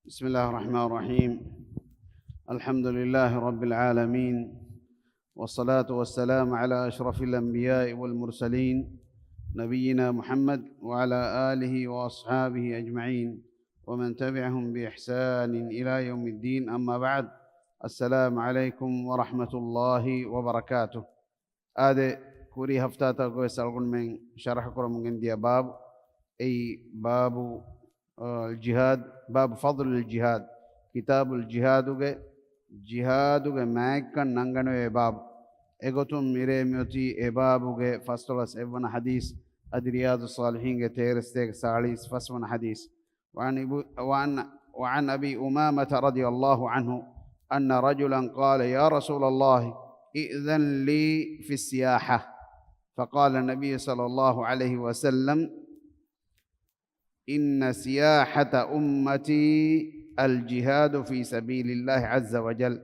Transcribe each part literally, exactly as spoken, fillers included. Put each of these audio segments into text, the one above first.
بسم الله الرحمن الرحيم. الحمد لله رب العالمين، والصلاة والسلام على أشرف الأنبياء والمرسلين، نبينا محمد وعلى آله وأصحابه أجمعين، ومن تبعهم بإحسان إلى يوم الدين، أما بعد. السلام عليكم ورحمة الله وبركاته. އާދެ، ކުރީ ހަފްތާތަކުގަވެސް އަޅުގަނޑުމެން ޝަރަޙަ ކުރަމުން ގެންދިޔަ ބާބު، އެއީ ބާބު، އާ، ޖިހާދް، ބާބު ފަޟްލުލް ޖިހާދް، ކިތާބުލް ޖިހާދުގެ، ޖިހާދުގެ މާތްކަން ނަންގަނެވޭ ބާބު. އެގޮތުން މިރޭ މިއޮތީ އެ ބާބުގެ ފަސްދޮޅަސް އެއްވަނަ ޙަދީޘް، އަދި ރިޔާޟުއްޞާލިޙީންގެ ތޭރަ ސަތޭކަ ސާޅީސް ފަސްވަނަ ޙަދީޘް. وعن أبو-، وعن، وعن أبي أمامة رضي الله عنه أن رجلا قال: يا رسول الله، ائذن لي في السياحة. فقال النبي صلى الله عليه وسلم: إن سياحة أمتي الجهاد في سبيل الله عز وجل.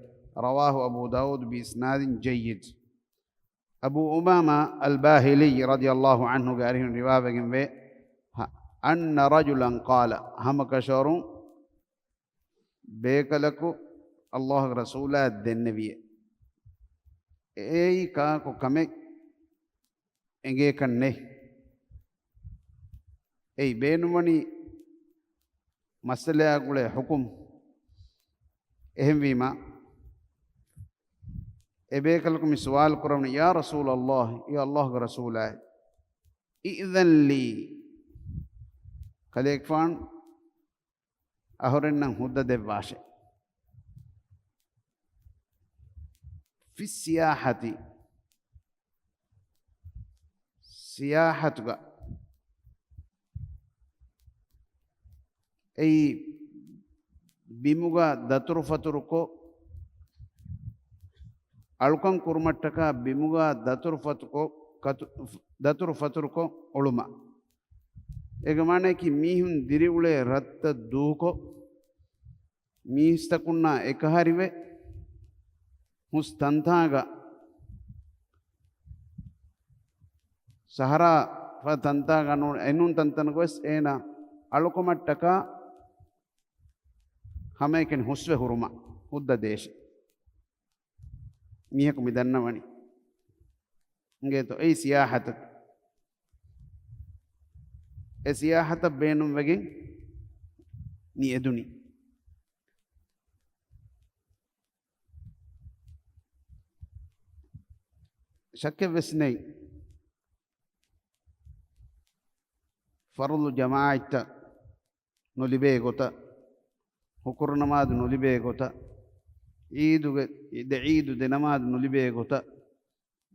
رواه أبو داود بإسناد جيد. އަބޫ އުމާމާ އަލްބާހިލީ ރަޟިޔަﷲ ޢަންހުގެ އަރިހުން ރިވާވެގެންވޭ، أن رجلا قال، ހަމަކަށަވަރުން ބޭކަލަކު ﷲގެ ރަސޫލާ ދެންނެވިއޭ. އެއީ ކާކު ކަމެއް އެނގޭކަށް ނެތް. އެއީ ބޭނުންވަނީ މައްސަލައާ ގުޅޭ ޙުކުމް. އެހެންވީމާ، އެ ބޭކަލަކު މި ސުވާލު ކުރަމުން، يا رسول الله، އޭ ﷲގެ ރަސޫލާއޭ، ائذن لي، ކަލޭގެފާނު އަހުރެންނަށް ހުއްދަ ދެއްވާށޭ. في السياحة، ސިޔާޙަތުގަ، އެއީ ބިމުގަ ދަތުރުފަތުރުކޮށް، އަޅުކަން ކުރުމަށްޓަކާ ބިމުގަ ދަތުރުފަތުކޮށް، ކަތު-، ދަތުރުފަތުރުކޮށް އުޅުމަށް. އޭގެ މާނައަކީ މީހުން ދިރިއުޅޭ ރަށްތައް ދޫކޮށް، މީސްތަކުންނާ އެކަހަރިވެ ހުސް ތަންތާގަ، ސަހަރާ ފަދަ ތަންތާގަ ނޫން، އެނޫން ތަންތަނަކު ވެސް އޭނާ އަޅުކަމަށްޓަކާ ހަމައެކަނި ހުސްވެ ހުރުމަށް ހުއްދަ ދޭށޭ. މީހަކު މި ދަންނަވަނީ. އިނގޭތޯ؟ އެއީ ސިޔާޙަތަކީ. އެ ސިޔާޙަތަށް ބޭނުންވެގެން މި އެދުނީ. ޝައްކެއް ވެސް ނެތް. ފަރުޟު ޖަމާޢަތްތައް ނުލިބޭ ގޮތަށް، ހުކުރު ނަމާދު ނުލިބޭ ގޮތަށް، ޢީދުގެ ދެ ޢީދު ދެ ނަމާދު ނުލިބޭ ގޮތަށް،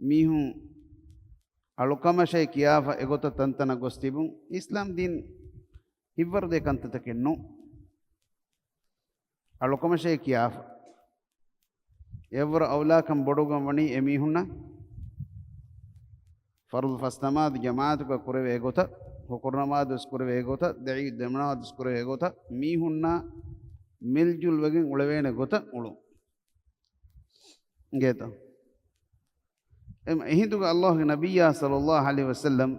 މީހުން އަޅުކަމަށޭ ކިޔާފަ އެގޮތަށް ތަންތަނަށް ގޮސް ތިބުން އިސްލާމް ދީން ހިތްވަރުދޭ ކަންތައްތަކެއް ނޫން. އަޅުކަމަށޭ ކިޔާފަ. އެއަށްވުރެ އައުލާކަން ބޮޑުވެގެން ވަނީ އެމީހުންނަށް ފަރުޟު ފަސް ނަމާދު ޖަމާޢަތުގަ ކުރެވޭ ގޮތަށް، ހުކުރު ނަމާދު ވެސް ކުރެވޭ ގޮތަށް، ދެ ޢީދު ދެ ނަމާދު ވެސް ކުރެވޭ ގޮތަށް، މީހުންނާ މިލްޖުލްވެގެން އުޅެވޭނެ ގޮތަށް އުޅުން. އިނގޭތޯ؟ އެމަ އެހިނދުގަ ﷲގެ ނަބިއްޔާ ޞައްލަﷲ ޢަލައިހި ވަސައްލަމް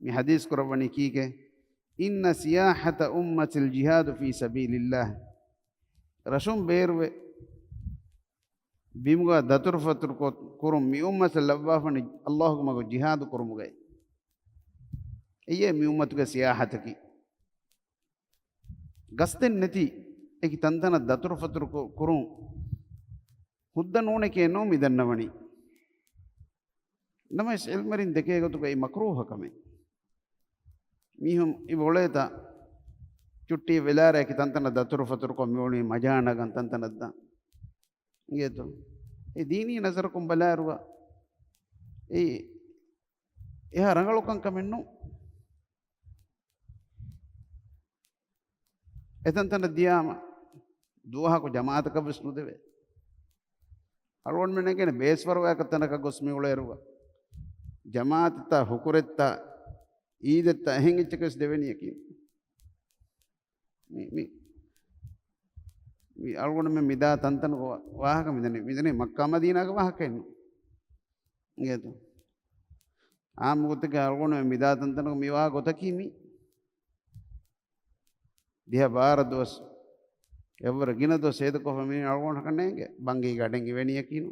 މި ޙަދީޘް ކުރައްވަނީ ކީކޭ؟ إن سياحة أمتي الجهاد في سبيل الله. ރަށުން ބޭރުވެ، ބިމުގަ ދަތުރުފަތުރުކޮށް ކުރުން މި އުއްމަތަށް ލައްވާފަނި ﷲގެ މަގު ޖިހާދު ކުރުމުގައި. އެއީ މި އުއްމަތުގެ ސިޔާޙަތަކީ. ގަސްތެއް ނެތި އެކި ތަންތަނަށް ދަތުރުފަތުރު ކު-، ކުރުން ހުއްދަ ނޫނެކޭ ނޫން މި ދަންނަވަނީ. ނަމަވެސް ޢިލްމުވެރިން ދެކޭ ގޮތުގައި މަކްރޫހަ ކަމެއް. މީހުން އިބޮޅޭތަ ޗުއްޓީ ވެލާރައިގެ ތަންތަނަށް ދަތުރުފަތުރުކޮށް މިއުޅުނީ މަޖާނަގަން ތަންތަނަށްދާ. އިނގޭތޯ؟ އެ ދީނީ ނަޒަރަކުން ބަލާއިރުގަ އެ އެހާ ރަނގަޅު ކަންކަމެއް ނޫން. އެތަންތަނަށް ދިޔާމަ ދުވަހަކު ޖަމާޢަތަކަށް ވެސް ނުދެވޭ. އަޅުގަނޑުމެން އެނގޭނެ ބޭސްފަރުވާކަށް ތަނަކަށް ގޮސް މި އުޅޭއިރުގަ ޖަމާޢަތްތައް ހުކުރެއްތައް ޢީދެއްތައް އެހެން އެއްޗަކަށް ވެސް ދެވެނީ އެކީ. މި، މި، މި އަޅުގަނޑުމެން މިދާ ތަންތަނުގެ ވާ-، ވާހަކަ މިދަނީ، މިދަނީ މައްކާ މަދީނާގެ ވާހަކައެއް ނޫން. އިނގޭތޯ؟ އާއްމު ގޮތެއްގަ އަޅުގަނޑުމެން މިދާ ތަންތަނުގަ މި ވާ ގޮތަކީ މި. ދިހަ ބާރަ ދުވަސް އެއްވަރަށް ގިނަ ދުވަސް ހޭދަކޮށްފަ މި އަޅުގަނޑަކަށް ނޭނގެ. ބަންގީގަ އަޑެއް އިވެނިޔަކީނު.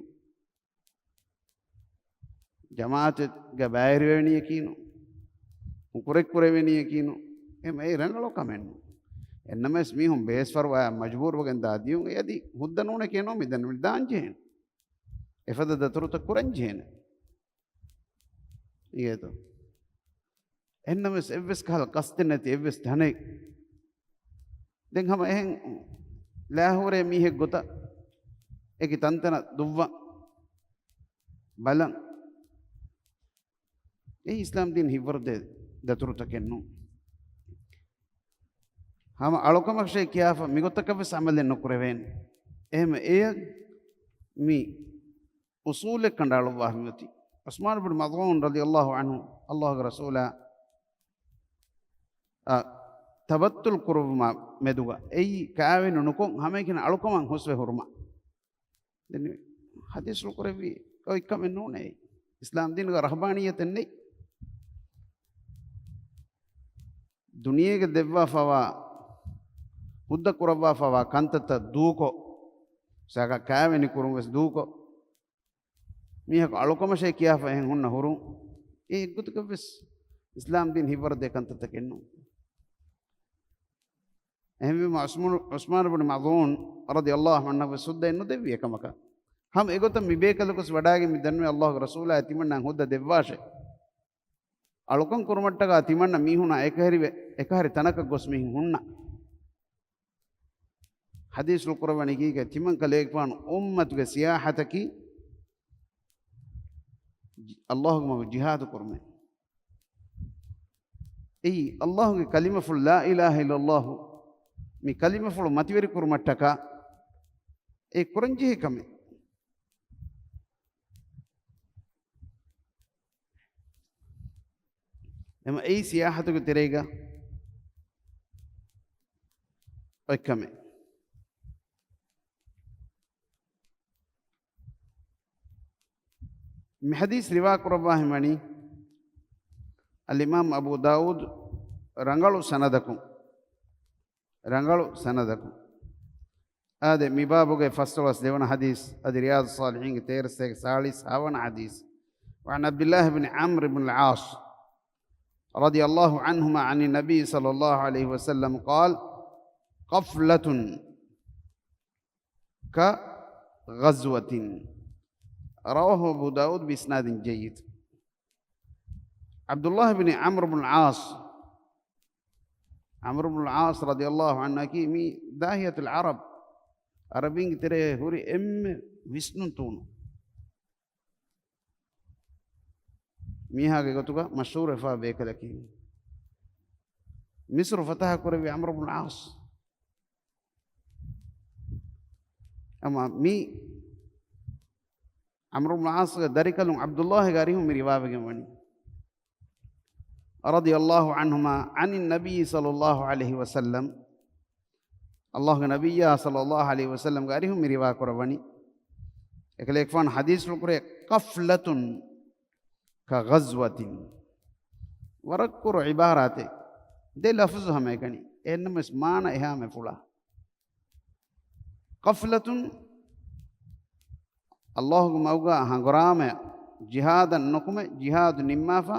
ޖަމާއަތެއްގަ ބައިވެރިވެވެނިޔަކީނު. ކުރެއްކުރެވެނިޔަކީނު. އެމަ އެ ރަނގަޅު ކަމެއްނު. އެންނަމަވެސް މީހުން ބޭސްފަރުވާ މަޖުބޫރުވެގެން ދާ ދިޔުން އެ އަދި ހުއްދަ ނޫނެކޭ ނޯ މި ދެން މި ދާން ޖެހޭނެ. އެފަދަ ދަތުރުތައް ކުރަން ޖެހޭނެ. އިނގޭތޯ؟ އެންނަމަވެސް އެއްވެސް ކަހަލަ ގަސްދެއް ނެތި އެއްވެސް ތަނެއް. ދެން ހަމަ އެހެން ލާހޫރޭ މީހެއް ގޮތަށް އެކި ތަންތަނަށް ދުއްވަ ބަލަން. އެ އިސްލާމް ދީން ހިއްވަރު ދޭ ދަތުރުތަކެއް ނޫން. ހަމަ އަޅުކަމަށޭ ކިޔާފަ މިގޮތަކަށް ވެސް އަމަލެއް ނުކުރެވޭނެ. އެހެމަ އެޔަށް މި އުސޫލެއް ކަނޑައަޅުއްވާ ހިމެތި. ޢުސްމާން ބިން މަޒްޢޫން ރަޟިޔަﷲ ޢަންހު، ﷲގެ ރަސޫލާ، އަ، ތަބައްތުލް ކުރުއްވުމާ މެދުގަ އެއީ ކާވެނި ނުކޮށް ހަމައެކަނި އަޅުކަމަށް ހުސްވެ ހުރުމަށް. ދެން ޙަދީޘްފުޅު ކުރެއްވީ އޮތްކަމެއް ނޫނޭ. އިސްލާމް ދީނުގަ ރަހްބާނިއްޔަތެއް ނެތް. ދުނިޔޭގެ ދެއްވާފަވާ، ހުއްދަ ކުރައްވާފަވާ ކަންތައްތައް ދޫކޮށް، ސަކަ ކާވެނި ކުރުން ވެސް ދޫކޮށް، މީހަކު އަޅުކަމަށޭ ކިޔާފަ އެހެން ހުންނަ ހުރުން، އެ އެއްގޮތަކަށް ވެސް އިސްލާމް ދީން ހިއްވަރު ދޭ ކަންތައްތަކެއް ނޫން. އެހެންވީމަ ޢުސްމާނު، ޢުސްމާނު ބިން މަޒްޢޫން ރަޟިޔަﷲ ޢަންހު ވެސް ހުއްދައެއް ނުދެއްވި އެކަމަކަށް. ހަމަ އެގޮތަށް މި ބޭކަލަކު ވެސް ވަޑާގެން މި ދަންވެ ﷲގެ ރަސޫލާ ތިމަންނަ ހުއްދަ ދެއްވާށޭ. އަޅުކަން ކުރުމަށްޓަކާ ތިމަންނަ މީހުނާ އެކަހެރިވެ، އެކަހެރި ތަނަކަށް ގޮސް މިހިން ހުންނަ. ޙަދީޘްފުޅު ކުރައްވަނީ ކީކޭ؟ ތިމަން ކަލޭގެފާނު އުއްމަތުގެ ސިޔާޙަތަކީ ﷲގެ މަގު ޖިހާދު ކުރުމޭ. އެއީ ﷲގެ ކަލިމަފުޅު ލާ އިލާހަ އިއްލަﷲ މި ކަލިމަފުޅު މަތިވެރި ކުރުމަށްޓަކާ އެ ކުރަންޖެހޭ ކަމެއް. އެމަ އެއީ ސިޔާޙަތުގެ ތެރޭގަ އޮތްކަމެއް. މި ޙަދީޘް ރިވާ ކުރައްވާ ހިމަނީ އަލްއިމާމް އަބޫ ދާވޫދު ރަނގަޅު ސަނަދަކުން. ރަނގަޅު ސަނަދަކުން. އާދެ، މި ބާބުގެ ފަސްދޮޅަސް ދެވަނަ ޙަދީޘް، އަދި ރިޔާޟުއްޞާލިޙީންގެ ތޭރަ ސަތޭކަ ސާޅީސް ހަވަނަ ޙަދީޘް. وعن عبد الله بن عمرو بن العاص رضي الله عنهما عن النبي صلى الله عليه وسلم قال: قفلة كغزوة. رواه أبو داود بإسناد جيد. ޢަބްދުﷲ ބިން ޢަމްރު ބިން ޢާޞް، ޢަމްރު ބިން ޢާޞް ރަޟިޔަﷲ ޢަންހު އަކީ މި ދާހިޔަތުލް ޢަރަބް، ޢަރަބީންގެ ތެރޭ ހުރި އެންމެ ވިސްނުން ތޫނު މީހާގެ ގޮތުގަ މަޝްހޫރުވެފާ ބޭކަލަކީ. މިޞްރު ފަތަޙަ ކުރެއްވި ޢަމްރު ބިން ޢާޞް. އަމާ މި ޢަމްރު ބިން ޢާޞްގެ ދަރިކަލުން ޢަބްދުﷲގެ އަރިހުން މި ރިވާވެގެން ވަނީ. رضي الله عنهما عن النبي صلى الله عليه وسلم. ﷲގެ ނަބިއްޔާ ޞައްލަﷲ ޢަލައިހި ވަސައްލަމްގެ އަރިހުން މި ރިވާ ކުރައްވަނީ. އެކަލޭގެފާނު ޙަދީޘްފުޅު ކުރޭ، قفلة كغزوة. ވަރަށް ކުރު ޢިބާރާތެއް. ދެ ލަފުޒު ހަމައެކަނި. އެހެންނަމަވެސް މާނަ އެހާމެ ފުޅާ. ޤަފްލަތުން، ﷲގެ މަގުގަ ހަނގުރާމަ، ޖިހާދަށް ނުކުމެ، ޖިހާދު ނިންމާފަ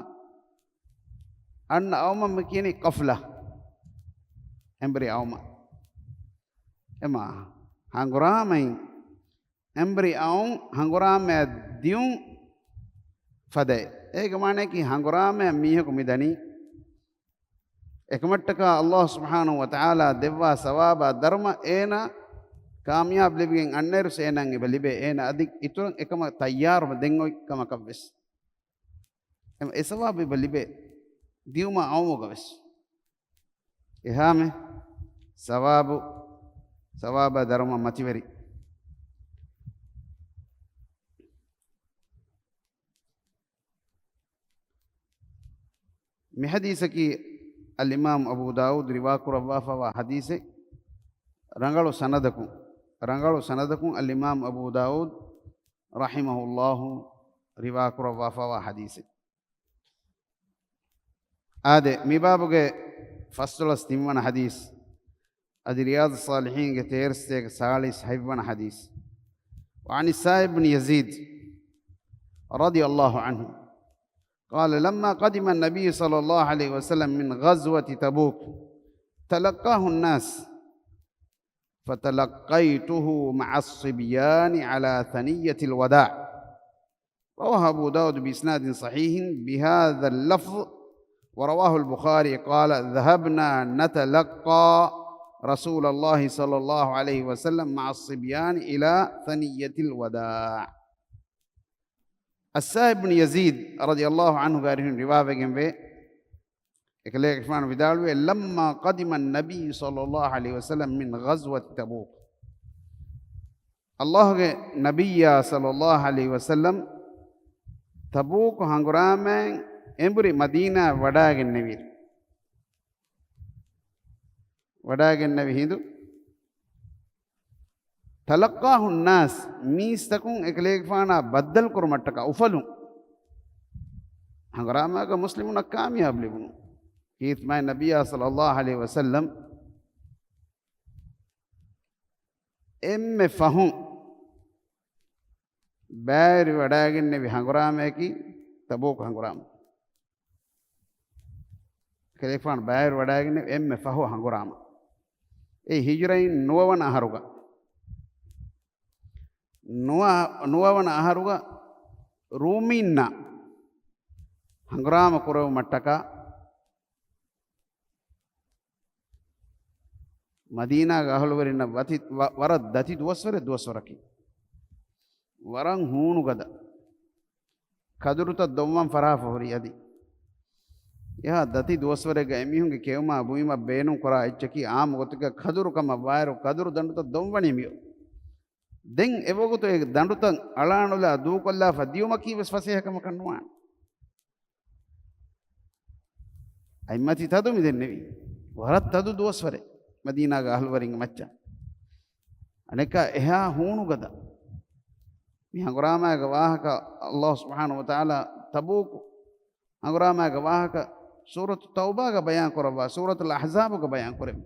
އަންނަ އައުމަށް މި ކިޔަނީ ޤަފްލަ. އެނބުރި އައުމަށް. އެމާ ހަނގުރާމައިން އެނބުރި އައުން ހަނގުރާމައަށް ދިއުން ފަދައިން. އޭގެ މާނައަކީ ހަނގުރާމައަށް މީހަކު މި ދަނީ އެކަމަށްޓަކާ ﷲ ސުބްޙާނަހޫ ވަތަޢާލާ ދެއްވާ ސަވާބާ ދަރުމަ އޭނާ ކާމިޔާބު ލިބިގެން އަންނައިރު އޭނާ އަދި އިތުރަށް އެކަމަށް ތައްޔާރުވެ ދެން އޮތް ކަމަކަށް ވެސް. އެ ސަވާބު އެބަ ލިބޭ ދިއުމާ އައުމުގަ ވެސް. އެހާމެ ސަވާބު، ސަވާބާ ދަރުމަ މަތިވެރި. މި ޙަދީޘަކީ އަލްއިމާމް އަބޫ ދާވޫދު ރިވާކުރައްވާފަވާ ޙަދީޘެއް. ރަނގަޅު ސަނަދަކުން، ރަނގަޅު ސަނަދަކުން އަލްއިމާމް އަބޫ ދާވޫދު ރަޙިމަހުﷲ ރިވާކުރައްވާފަވާ ޙަދީޘެއް. އާދެ، މި ބާބުގެ ފަސްދޮޅަސް ތިންވަނަ ޙަދީޘް. އަދި ރިޔާޟުއްޞާލިޙީންގެ ތޭރަ ސަތޭކަ ސާޅީސް ހަތްވަނަ ޙަދީޘް. وعن السائب بن يزيد رضي الله عنه قال: لما قدم النبي صلى الله عليه وسلم من غزوة تبوك تلقاه الناس، فتلقيته مع الصبيان على ثنية الوداع. رواه أبو داود بإسناد صحيح بهذا اللفظ، ورواه البخاري قال: ذهبنا نتلقى رسول الله صلى الله عليه وسلم مع الصبيان إلى ثنية الوداع. އައްސާއިބް ބިން ޔަޒީދް ރަޟިޔަﷲ ޢަންހުގެ އަރިހުން ރިވާވެގެންވޭ، އެކަލޭގެފާނު ވިދާޅުވޭ، لما قدم النبي صلى الله عليه وسلم من غزوة تبوك. ﷲގެ ނަބިއްޔާ ޞައްލަﷲ ޢަލައިހި ވަސައްލަމް ތަބޫކު ހަނގުރާމައިން އެނބުރި މަދީނާ ވަޑާގެންނެވި. ވަޑާގެންނެވި ހިނދު، تلقاه الناس، މީސްތަކުން އެކަލޭގެފާނާ ބައްދަލުކުރުމަށްޓަކާ އުފަލުން. ހަނގުރާމާގަ މުސްލިމުންނަށް ކާމިޔާބު ލިބުނު. ކީރިތި މާތް ނަބިއްޔާ ޞައްލަﷲ ޢަލައިހި ވަސައްލަމް އެންމެ ފަހުން ބައިވެރިވަޑައިގެންނެވި ހަނގުރާމަޔަކީ ތަބޫކު ހަނގުރާމަ. ކަލޭގެފާނު ބައިވެރިވަޑައިގެންނެވި އެންމެ ފަހު ހަނގުރާމަ. އެއީ ހިޖުރައިން ނުވަވަނަ އަހަރުގަ. ނުވަ-، ނުވަވަނަ އަހަރުގަ ރޫމީންނާ ހަނގުރާމަ ކުރެވުމަށްޓަކާ މަދީނާގެ އަހުލުވެރިންނަށް ވަތި-، ވަ-، ވަރަށް ދަތި ދުވަސްވަރެއް ދުވަސްވަރަކީ. ވަރަށް ހޫނުގަދަ. ކަދުރުތައް ދޮންވަން ފަރާފަ ހުރި އަދި. އެހާ ދަތި ދުވަސްވަރެއްގަ އެމީހުންގެ ކެއުމާ ބުއިމަށް ބޭނުން ކުރާ އެއްޗަކީ އާއްމު ގޮތުގަ ކަދުރު ކަމަށް ވާއިރު ކަދުރު ދަނޑުތައް ދޮންވަނީ މިއޮތް. ދެން އެވަގުތު އެ ދަނޑުތައް އަޅާނުލާ ދޫކޮށްލާފަ ދިޔުމަކީ ވެސް ފަސޭހަ ކަމަކަށް ނުވާނެ. އަތްމަތި ތަދު މި ދެންނެވީ. ވަރަށް ތަދު ދުވަސްވަރެއް މަދީނާގެ އަހުލުވެރިންގެ މައްޗަށް. އަނެއްކާ އެހާ ހޫނުގަދަ. މި ހަނގުރާމާގެ ވާހަކަ ﷲ ސުބްޙާނަހޫ ވަތަޢާލާ ތަބޫކު ހަނގުރާމާގެ ވާހަކަ ސޫރަތު ތައުބާގަ ބަޔާން ކުރައްވާ، ސޫރަތުލް އަޙްޒާބުގަ ބަޔާން ކުރެވި.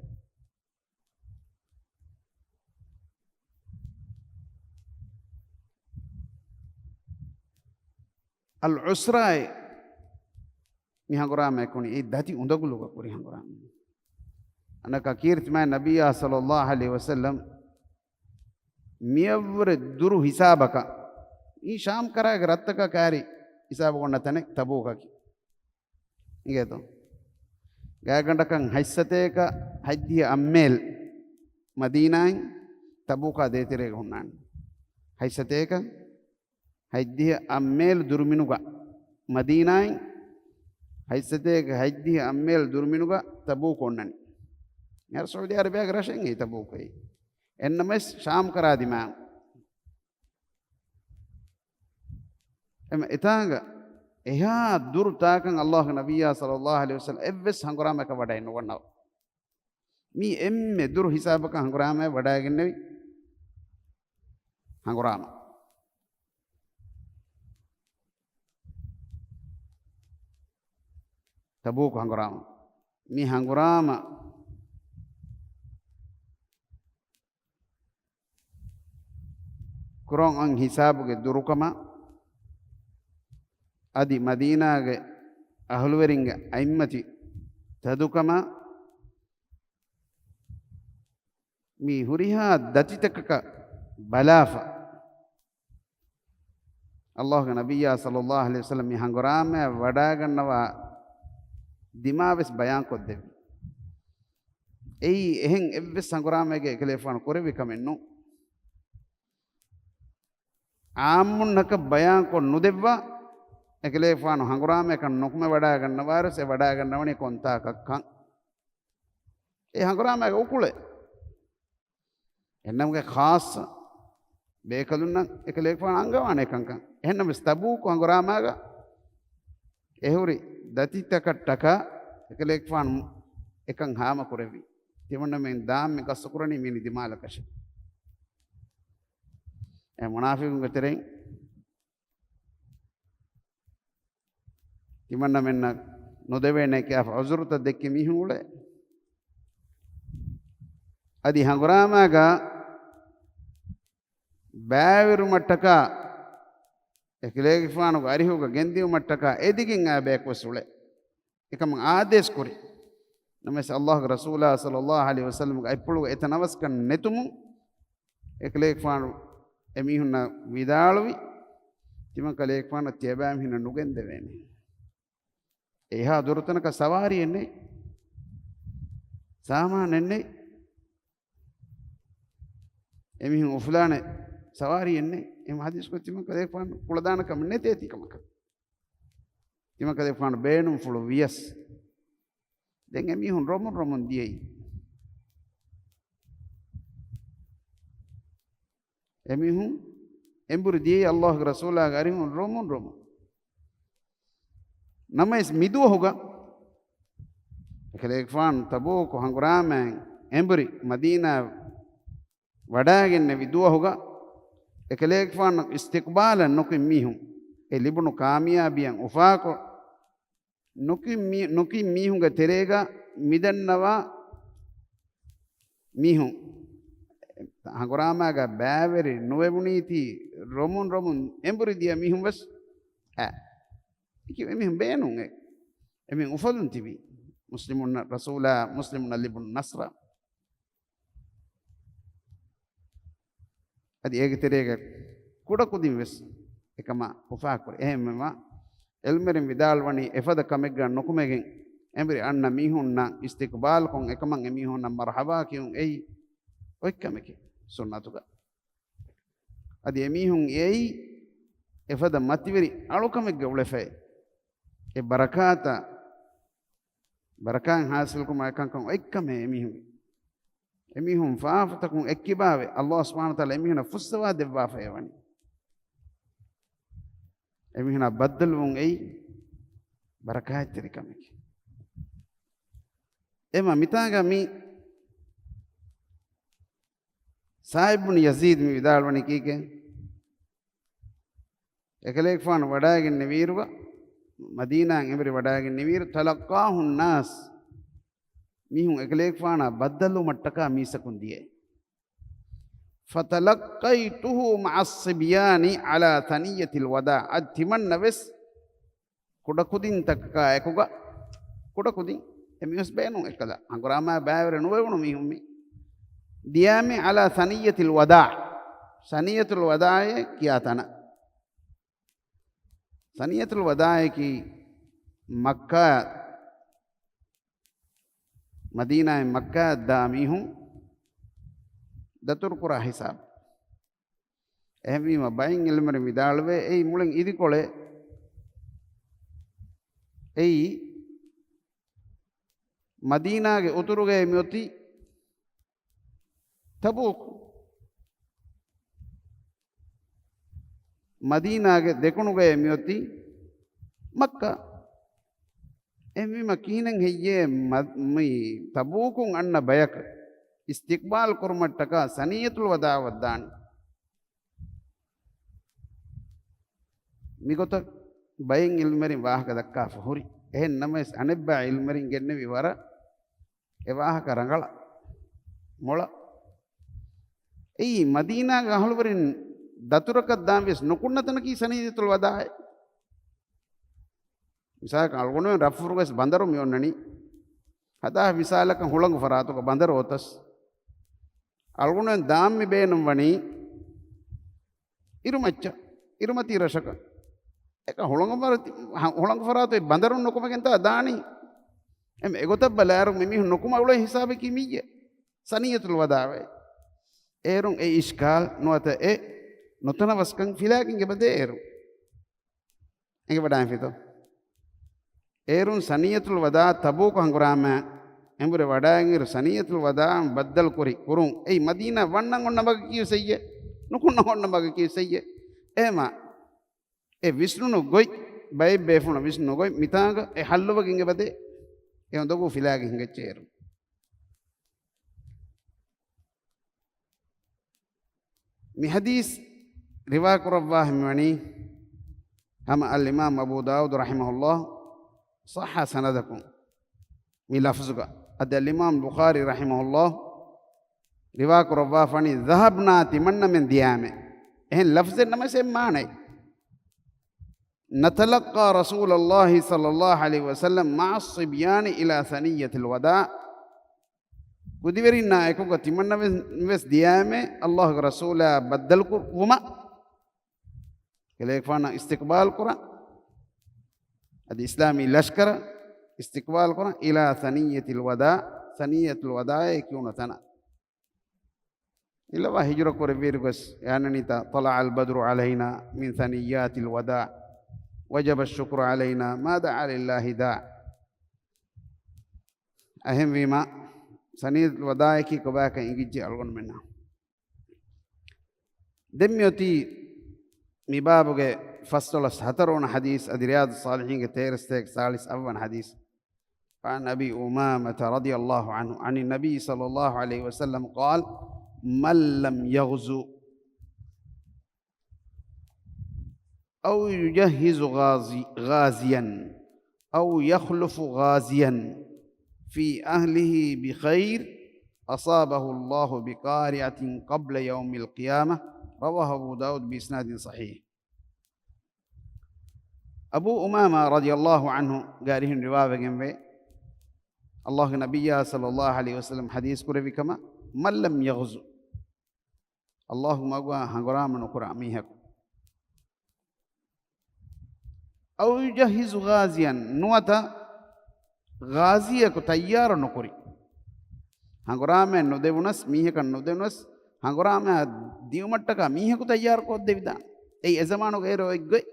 އަލް ޢުސްރާއޭ މި ހަނގުރާމައެއް ކުނި، އެ ދަތި އުނދަގުލުގަ ކުރި ހަނގުރާމަ. އަނަކަ ކީރިތި މާތް ނަބިއްޔާ ޞައްލަﷲ ޢަލައިހި ވަސައްލަމް މިއަށްވުރެ ދުރު ހިސާބަކަށް، މީ ޝާމް ކަރާގެ ރަށްތަކަށް ކައިރި ހިސާބު އޮންނަ ތަނެއް ތަބޫކަކީ. އިނގޭތޯ؟ ގާތްގަނޑަކަށް ހަތްސަތޭކަ ހަތްދިހަ އައްމޭލް މަދީނާއިން ތަބޫކާ ދޭތެރޭގަ ހުންނާނެ. ހަތްސަތޭކަ ހަތްދިހަ އައްމޭލް ދުރުމިނުގަ މަދީނާއިން ހަތްސަތޭކަ ހަތްދިހަ އައްމޭލް ދުރުމިނުގަ ތަބޫކު އޮންނަނީ. މިހާރު ސައުދީ އަރަބިޔާގެ ރަށެއް އެއީ ތަބޫކު އެއީ. އެންނަމަވެސް ޝާމް ކަރާ ދިމާ އެމަ އެތާނގަ އެހާ ދުރު ތާކަން ﷲގެ ނަބިއްޔާ ޞައްލަﷲ ޢަލައިހި ވަސައްލަމް އެއްވެސް ހަނގުރާމައަކަށް ވަޑައެއް ނުގަންނަވާ. މީ އެންމެ ދުރު ހިސާބަކަށް ހަނގުރާމައަށް ވަޑައިގެންނެވި ހަނގުރާމަ. ތަބޫކު ހަނގުރާމަ. މި ހަނގުރާމަ ކުރަން އޮތް ހިސާބުގެ ދުރުކަމަށް، އަދި މަދީނާގެ އަހުލުވެރިންގެ އަތްމަތި ތަދުކަމަށް، މި ހުރިހާ ދަތިތަކަކަށް ބަލާފަ، ﷲގެ ނަބިއްޔާ ޞައްލަﷲ ޢަލައިހި ވަސައްލަމް މި ހަނގުރާމައަށް ވަޑައިގަންނަވާ ދިމާވެސް ބަޔާންކޮށްދެއްވި. އެއީ އެހެން އެއްވެސް ހަނގުރާމައެއްގަ އެކަލޭގެފާނު ކުރެއްވި ކަމެއް ނޫން. ޢާއްމުންނަކަށް ބަޔާންކޮށް ނުދެއްވާ، އެކަލޭގެފާނު ހަނގުރާމައަކަށް ނުކުމެ ވަޑައިގަންނަވާރުވެސް އެ ވަޑައިގަންނަވަނީ ކޮންތާކަށްކަން. އެ ހަނގުރާމައިގެ އުކުޅެއް. އެންނަމުގެ ޚާއްޞަ ބޭކަލުންނަށް އެކަލޭގެފާނު އަންގަވާނެ ކަންކަން. އެހެންނަމަވެސް ތަބޫކު ހަނގުރާމާގަ އެހުރި ދަތިތަކަށްޓަކާ އެކަލޭގެފާނު އެކަން ހާމަކުރެއްވި. ތިމަންނަމެން ދާން މި ގަސްތުކުރަނީ މި ދިމާލަކަށެއް. އެ މުނާފިޤުންގެ ތެރެއިން ތިމަންނަމެންނަށް ނުދެވޭނެ ކިޔާފަ ޢުޛުރުތައް ދެއްކި މީހުން އުޅޭ. އަދި ހަނގުރާމާގަ ބައިވެރިވުމަށްޓަކާ، އެކަލޭގެފާނުގެ އަރިހުގަ ގެންދިއުމަށްޓަކާ އެދިގެން އާ ބަޔަކުވެސް އުޅޭ. އެކަމަށް އާދޭސް ކުރި. ނަމަވެސް ﷲގެ ރަސޫލާ ޞައްލަﷲު ޢަލައިހި ވަސައްލަމްގެ އަތްޕުޅުގަ އެތައް ނަވަސްކަން ނެތުމުން، އެކަލޭގެފާނު އެމީހުންނަށް ވިދާޅުވި، ތިމަން ކަލޭގެފާނަށް ތިޔަބައިމީހުންނަށް ނުގެންދެވޭނެ. އެހާ ދުރުތަނަކަށް ސަވާރިއެއް ނެތް. ސާމާނެއް ނެތް. އެމީހުން އުފުލާނެ ސަވާރީއެއް ނެތް. އެހެން ޙަދީޘްކޮށް ތިމަން ކަލޭގެފާނު ކުޅަދާނަކަމެއް ނެތޭ ތިކަމަކަށް. ތިމަން ކަލޭގެފާނު ބޭނުންފުޅު ވިޔަސް. ދެން އެމީހުން ރޮމުން ރޮމުން ދިޔައީ. އެމީހުން އެނބުރި ދިޔައީ ﷲގެ ރަސޫލާގެ އަރިހުން ރޮމުން ރޮމުން. ނަމަވެސް މިދުވަހުގަ އެކަލޭގެފާނު ތަބޫކު ހަނގުރާމައިން އެނބުރި މަދީނާ ވަޑައިގެންނެވި ދުވަހުގަ އެކަލޭގެފާނަށް އިސްތިޤްބާލަށް ނުކިން މީހުން، އެ ލިބުނު ކާމިޔާބީއަށް އުފާކޮށް، ނުކިން މީ-، ނުކިން މީހުންގެ ތެރޭގަ މިދަންނަވާ މީހުން ހަނގުރާމާގަ ބައިވެރި ނުވެވުނީތީ ރޮމުން ރޮމުން އެނބުރި ދިޔަ މީހުން ވެސް އައި. އެކި އެމީހުން ބޭނުން އެ. އެމީހުން އުފަލުން ތިބީ. މުސްލިމުންނަށް ރަސޫލާ، މުސްލިމުންނަށް ލިބުނު ނަޞްރާ. އަދި އޭގެ ތެރޭގަ ކުޑަކުދިން ވެސް އެކަމާ އުފާކުރި. އެހެންވީމަ، އިލްމުވެރިން ވިދާޅުވަނީ އެފަދަ ކަމެއްގަ ނުކުމެގެން، އެނބުރި އަންނަ މީހުންނަށް އިސްތިޤްބާލުކޮށް، އެކަމަށް އެމީހުންނަށް މަރްޙަބާ ކިޔުން އެއީ އޮތް ކަމެކޭ ސުންނަތުގަ. އަދި އެމީހުން އެއީ އެފަދަ މަތިވެރި އަޅުކަމެއްގަ އުޅެފައި. އެ ބަރަކާތަށް، ބަރަކާތް ޙާޞިލުކުރުމާ އެކަންކަން އޮތްކަމެއް އެމީހުން. އެމީހުން ފާފަތަކުން އެއްކިބާވެ، ﷲ ސުބްޙާނަހޫ ވަތަޢާލާ އެމީހުނަށް ފުއްސަވާ ދެއްވާފައި ވަނީ. އެމީހުނާ ބައްދަލުވުން އެއީ ބަރަކާތްތެރި ކަމެކޭ. އެމަ މިތާގަ މި ސާޢިދު ބުނު ޔަޒީދު މި ވިދާޅުވަނީ ކީކޭ؟ އެކަލޭގެފާނު ވަޑައިގެންނެވިއިރުގަ، މަދީނާއަށް އެނބުރި ވަޑައިގެންނެވިއިރު، تلقاه الناس، މީހުން އެކަލޭގެފާނާ ބައްދަލުވުމަށްޓަކާ މީސްތަކުން ދިޔައީ. فتلقيته مع الصبيان على ثنية الوداع. އަދި ތިމަންނަ ވެސް ކުޑަކުދިންތަކާ އެކުގަ، ކުޑަކުދިން އެމީހުން ބޭނުން އެއްކަލަ، ހަނގުރާމާ ބައިވެރި ނުވެވުނު މީހުން މި ދިޔައީ މި على ثنية الوداع. ސަނިއްޔަތުލް ވަދާޢޭ ކިޔާ ތަނަށް. ސަނިއްޔަތުލް ވަދާޢަކީ މައްކާ، މަދީނާއިން މައްކާއަށް ދާ މީހުން ދަތުރުކުރާ ހިސާބު. އެހެންވީމަ، ބައެއް ޢިލްމުވެރިން ވިދާޅުވޭ، އެއީ މުޅިން އިދިކޮޅެއް. އެއީ މަދީނާގެ އުތުރުގައި މިއޮތީ ތަބޫކު. މަދީނާގެ ދެކުނުގައި މިއޮތީ މައްކާ. އެހެންވީމަ، ކިހިނެއް ހެއްޔޭ މަ-، މި ތަބޫކުން އަންނަ ބަޔަކަށް އިސްތިޤްބާލް ކުރުމަށްޓަކާ ސަނިއްޔަތުލް ވަދާޢަށް ދާނީ؟ މިގޮތަށް ބައެއް ޢިލްމުވެރިން ވާހަކަ ދައްކާފަ ހުރި. އެހެން ނަމަވެސް، އަނެއްބައި ޢިލްމުވެރިން ގެންނެވި ވަރަށް އެ ވާހަކަ ރަނގަޅަށް މޮޅަށް. އެއީ މަދީނާގެ އަހުލުވެރިން ދަތުރަކަށް ދާން ވެސް ނުކުންނަ ތަނަކީ ސަނިއްޔަތުލް ވަދާޢެއް. މިސާލަކަށް، އަޅުގަނޑުމެން ރަށްފުރުގަ ވެސް ބަނދަރު މި އޮންނަނީ. ހަދާ މިސާލަކަށް، ހުޅަނގު ފަރާތުގަ ބަނދަރު އޮތަސް، އަޅުގަނޑުމެން ދާން މި ބޭނުން ވަނީ އިރުމައްޗަށް، އިރުމަތީ ރަށަކަށް. އެކަ ހުޅަނގު ފަރާތު، ހަ-، ހުޅަނގު ފަރާތު ބަނދަރުން ނުކުމެގެންތާ ދާނީ. އެމް އެގޮތަށް ބަލާއިރު މި މީހުން ނުކުމެ އުޅޭ ހިސާބަކީ މިއްޔެ ސަނިއްޔަތުލް ވަދާޢެއް. އޭރުން އެ އިޝްކާލް ނުވަތަ އެ ނުތަނަވަސްކަން ފިލާގެން އެބަދޭ އޭރު. އެނގިވަޑާން ފިތޯ؟ އޭރުން ސަނިއްޔަތުލް ވަދާޢަށް ތަބޫކު ހަނގުރާމަ އެނބުރި ވަޑައިގެން އިރު، ސަނިއްޔަތުލް ވަދާޢަށް ބައްދަލު ކުރި ކުރުން، އެއީ މަދީނާ ވަންނަން އޮންނަ މަގަކީ ވެސް އެއްޔެ، ނުކުންނަން އޮންނަ މަގަކީ ވެސް އެއްޔެ. އެހެމަ އެ ވިސްނުނު ގޮތް، ބައެއް ބޭފުޅުން ވިސްނުނު ގޮތް، މިތާގަ އެ ޙައްލުވެގެން އެބަދޭ. އެ އުނދަގޫ ފިލާގެ ހިނގައްޗޭ އޭރު. މި ޙަދީޘް ރިވާކުރައްވާ ހެންވަނީ ހަމަ އަލްއިމާމް އަބޫ ދާވޫދު ރަޙިމަހުﷲ، ޞައްޙަ ސަނަދަކުން މި ލަފްޒުގަ. އަދި އަލްއިމާމް ބުޚާރީ ރަޙިމަހުﷲ ރިވާކުރައްވާފަނީ، ذهبنا، ތިމަންނަމެން ދިޔާމެ. އެހެން ލަފްޒެއް ނަމަވެސް އެއް މާނައެއް. نتلقى رسول الله صلى الله عليه وسلم مع الصبيان إلى ثنية الوداع. ކުދިވެރިންނާ އެކުގަ ތިމަންނަމެން ވެސް ދިޔާމެ އައްލާހުގެ ރަސޫލާ ބައްދަލުކުރުވުމަށް. ކަލޭގެފާނަށް އިސްތިޤްބާލް ކުރަން، އަދި އިސްލާމީ ލަޝްކަރަށް އިސްތިޤްބާލް ކުރަން، إلى ثنية الوداع، ސަނިއްޔަތުލް ވަދާޢޭ ކިޔުނު ތަނަށް. އިލަވާ ހިޖުރަ ކުރެއްވިއިރު ގޮސް އެ އަންނަނީތާ، طلع البدر علينا من ثنيات الوداع، وجب الشكر علينا ما دعا لله داع. އެހެންވީމާ، ސަނިއްޔަތުލް ވަދާޢަކީ ކޮބާކަން އިނގިއްޖެ އަޅުގަނޑުމެންނަށް. ދެން މިއޮތީ މި ބާބުގެ ފަސްދޮޅަސް ހަތަރުވަނަ ޙަދީޘް، އަދި ރިޔާޟުއްޞާލިޙީންގެ ތޭރަ ސަތޭކަ ސާޅީސް އަށްވަނަ ޙަދީޘް. عن أبي أمامة رضي الله عنه عن النبي صلى الله عليه وسلم قال: من لم يغز أو يجهز غازي-، غازيا أو يخلف غازيا في أهله بخير أصابه الله بقارعة قبل يوم القيامة. رواه أبو داود بإسناد صحيح. އަބޫ އުމާމާ ރަޟިޔަﷲ ޢަންހު ގާރިހުން ރިވާވެގެންވޭ، އައްލާހުގެ ނަބިއްޔާ ޞައްލަﷲ ޢަލައިހި ވަސައްލަމް ޙަދީޘް ކުރެއްވި ކަމަށް، من لم يغز، އައްލާހު މަގުގަ ހަނގުރާމަ ނުކުރާ މީހަކު، أو يجهز غازيا، ނުވަތަ ޣާޒީއަކު ތައްޔާރު ނުކުރި، ހަނގުރާމައެއް ނުދެވުނަސް، މީހަކަށް ނުދެވުނަސް، ހަނގުރާމައަށް ދިއުމަށްޓަކާ މީހަކު ތައްޔާރު ކޮށްދެވިދާނެ. އެއީ އެ ޒަމާނުގައި އޮތް ގޮތް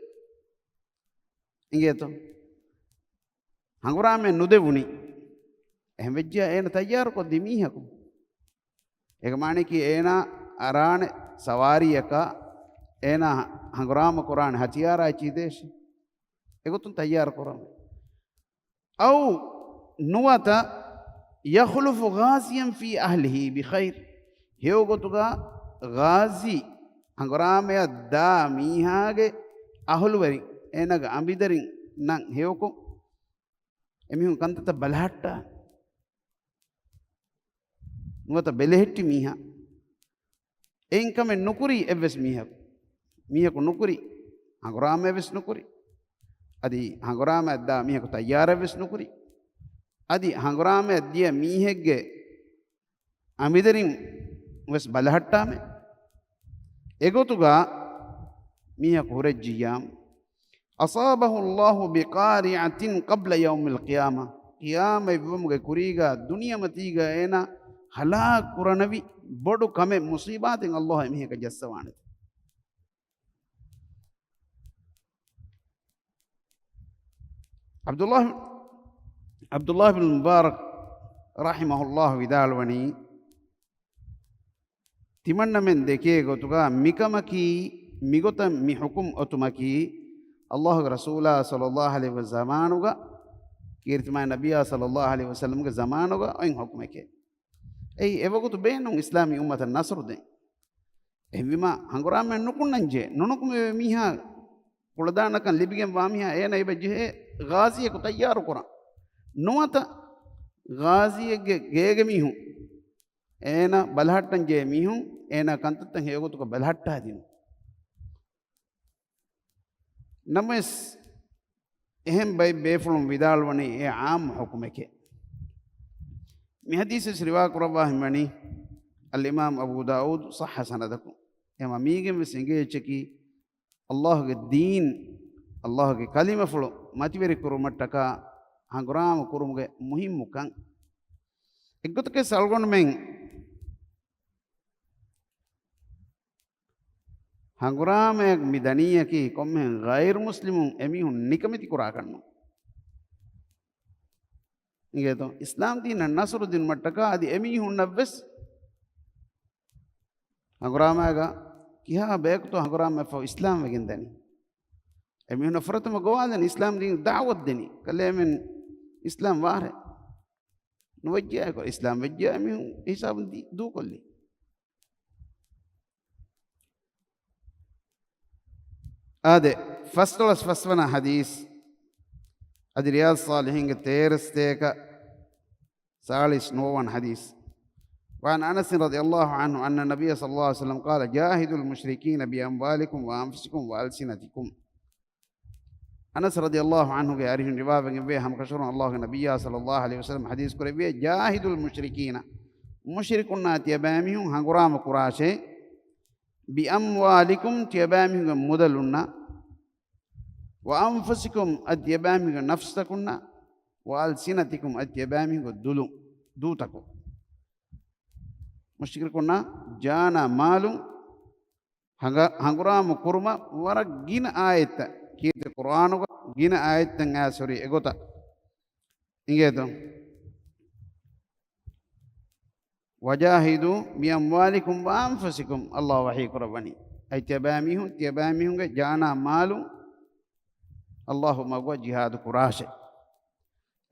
އިނގޭތޯ؟ ހަނގުރާމައެއް ނުދެވުނީ. އެހެން ވެއްޖިޔާ އޭނަ ތައްޔާރުކޮށްދީ މީހަކު. އޭގެ މާނައަކީ އޭނާ އަރާނެ ސަވާރީއަކާ، އޭނާ ހަނގުރާމަ ކުރާނެ ހަތިޔާރާ އެއްޗިހި ދޭށޭ. އެގޮތުން ތައްޔާރު ކުރަމޭ. އައު ނުވަތަ، يخلف غازيا في أهله بخير، ހެޔޮގޮތުގަ ޣާޒީ ހަނގުރާމަޔަށް ދާ މީހާގެ އަހުލުވެރިން، އޭނާގެ އަނބިދަރިންނަށް ހެޔޮކޮށް، އެމީހުން ކަންތައްތައް ބަލަހައްޓާ، ނުވަތަ ބެލެހެއްޓި މީހާ، އެއިން ކަމެއް ނުކުރީ އެއްވެސް މީހަކު، މީހަކު ނުކުރި، ހަނގުރާމައެއްވެސް ނުކުރި، އަދި ހަނގުރާމައަށް ދާ މީހަކު ތައްޔާރެއްވެސް ނުކުރި، އަދި ހަނގުރާމައަށް ދިޔަ މީހެއްގެ އަނބިދަރިން ވެސް ބަލަހައްޓާމެ، އެގޮތުގަ މީހަކު ހުރެއްޖިއްޔާ، أصابه الله بقارعة قبل يوم القيامة، ޤިޔާމަތްވުމުގެ ކުރީގަ ދުނިޔެމަތީގަ އޭނާ ހަލާކު ކުރަނިވި ބޮޑު ކަމެއް، މުޞީބާތެއް އައްލާހު އެމީހަކަށް ޖައްސަވާނެ. ޢަބްދުﷲ، ޢަބްދުﷲ ބިން މުބާރަކް ރަޙިމަހުﷲ ވިދާޅުވަނީ، ތިމަންނަމެން ދެކޭ ގޮތުގަ މިކަމަކީ، މިގޮތަށް މި ޙުކުމް އޮތުމަކީ، އައްލާހުގެ ރަސޫލާ ޞައްލަﷲ ޢަލައިހި ވަސައްލަމްގެ ޒަމާނުގަ، ކީރިތި މާތް ނަބިއްޔާ ޞައްލަﷲ ޢަލައިހި ވަސައްލަމްގެ ޒަމާނުގަ އޮތް ޙުކުމެކޭ. އެއީ އެވަގުތު ބޭނުން އިސްލާމީ އުއްމަތަށް ނަޞްރު ދޭން. އެހެންވީމާ، ހަނގުރާމައެއް ނުކުންނަންޖެހޭ، ނުނުކުމެވޭ މީހާ، ކުޅަދާނަކަން ލިބިގެންވާ މީހާ، އޭނަ އެބަ ޖެހޭ ޣާޒީއަކު ތައްޔާރު ކުރަން. ނުވަތަ ޣާޒީއެއްގެ ގޭގެ މީހުން، އޭނަ ބަލަހައްޓަން ޖެހޭ މީހުން، އޭނާ ކަންތައްތައް ހެޔޮގޮތުގަ ބަލަހައްޓާދިނުން. ނަމަވެސް، އެހެން ބައެއް ބޭފުޅުން ވިދާޅުވަނީ އެ ޢާއްމު ޙުކުމެކޭ. މި ޙަދީޘް ވެސް ރިވާ ކުރައްވާ ހިމަނީ އަލްއިމާމް އަބޫ ދާއޫދު، ޞައްޙަ ސަނަދަކުން. އެހެންވީމާ މީގެން ވެސް އެނގޭ އެއްޗަކީ، އައްލާހުގެ ދީން، އައްލާހުގެ ކަލިމަފުޅު މަތިވެރި ކުރުމަށްޓަކާ ހަނގުރާމަ ކުރުމުގެ މުހިއްމުކަން. އެއްގޮތަކަށް އަޅުގަނޑުމެން ހަނގުރާމައަށް މި ދަނީއަކީ ކޮންމެހެން ޣައިރު މުސްލިމުން އެމީހުން ނިކަމެތި ކުރާކަށްނު. އިނގޭތޯ؟ އިސްލާމް ދީނަށް ނަޞްރު ދިނުމަށްޓަކާ އަދި އެމީހުންނަށްވެސް ހަނގުރާމައިގަ ކިހާ ބަޔަކުތޯ ހަނގުރާމައަށްފަހު އިސްލާމް ވެގެން ދަނީ. އެމީހުންނަށް ފުރަތަމަ ގޮވާލަން އިސްލާމް ދީން ދަޢުވަތު ދެނީ. ކަލޭމެން އިސްލާމް ވާރޭ. ނުވެއްޖެއާއެކު އިސްލާމް ވެއްޖެއާ އެމީހުން އެ ހިސާބުން ދީ-، ދޫކޮށްލީ. އާދެ، ފަސްދޮޅަސް ފަސްވަނަ ޙަދީޘް، އަދި ރިޔާޟުއްޞާލިޙީންގެ ތޭރަ ސަތޭކަ ސާޅީސް ނުވަވަނަ ޙަދީޘް. وعن أنس رضي الله عنه أن النبي صلى الله عليه وسلم قال: جاهدوا المشركين بأموالكم وأنفسكم وألسنتكم. އަނަސް ރަޟިޔަﷲ ޢަންހުގެ އަރިހުން ރިވާވެގެންވޭ، ހަމަކަށަވަރުން ﷲގެ ނަބިއްޔާ ޞައްލަﷲ ޢަލައިހި ވަސައްލަމަ ޙަދީޘް ކުރެއްވިއޭ، جاهدوا المشركين، މުޝްރިކުންނާ ތިޔަބައިމީހުން ހަނގުރާމަ ކުރާށޭ، بأموالكم، ތިޔަބައިމީހުންގެ މުދަލުންނާ، وأنفسكم، އަދި ތިޔަބައިމީހުންގެ ނަފްސްތަކުންނާ، وألسنتكم، އަދި ތިޔަބައިމީހުންގެ ދުލު، ދޫތަކުން. މުޝްރިކުންނާ ޖާނާ މާލުން ހަނގ-، ހަނގުރާމަ ކުރުމަށް ވަރަށް ގިނަ އާޔަތްތައް ކީރިތި ޤުރްއާނުގަ ގިނަ އާޔަތްތައް އައިސް ހުރި އެގޮތަށް އިނގޭތޯ؟ وجاهدوا بأموالكم وأنفسكم، ﷲ ވަޙީ ކުރައްވަނީ. އައި ތިޔަބައިމީހުން، ތިޔަބައިމީހުންގެ ޖާނާ މާލުން ﷲ މަގުގަ ޖިހާދު ކުރާށޭ.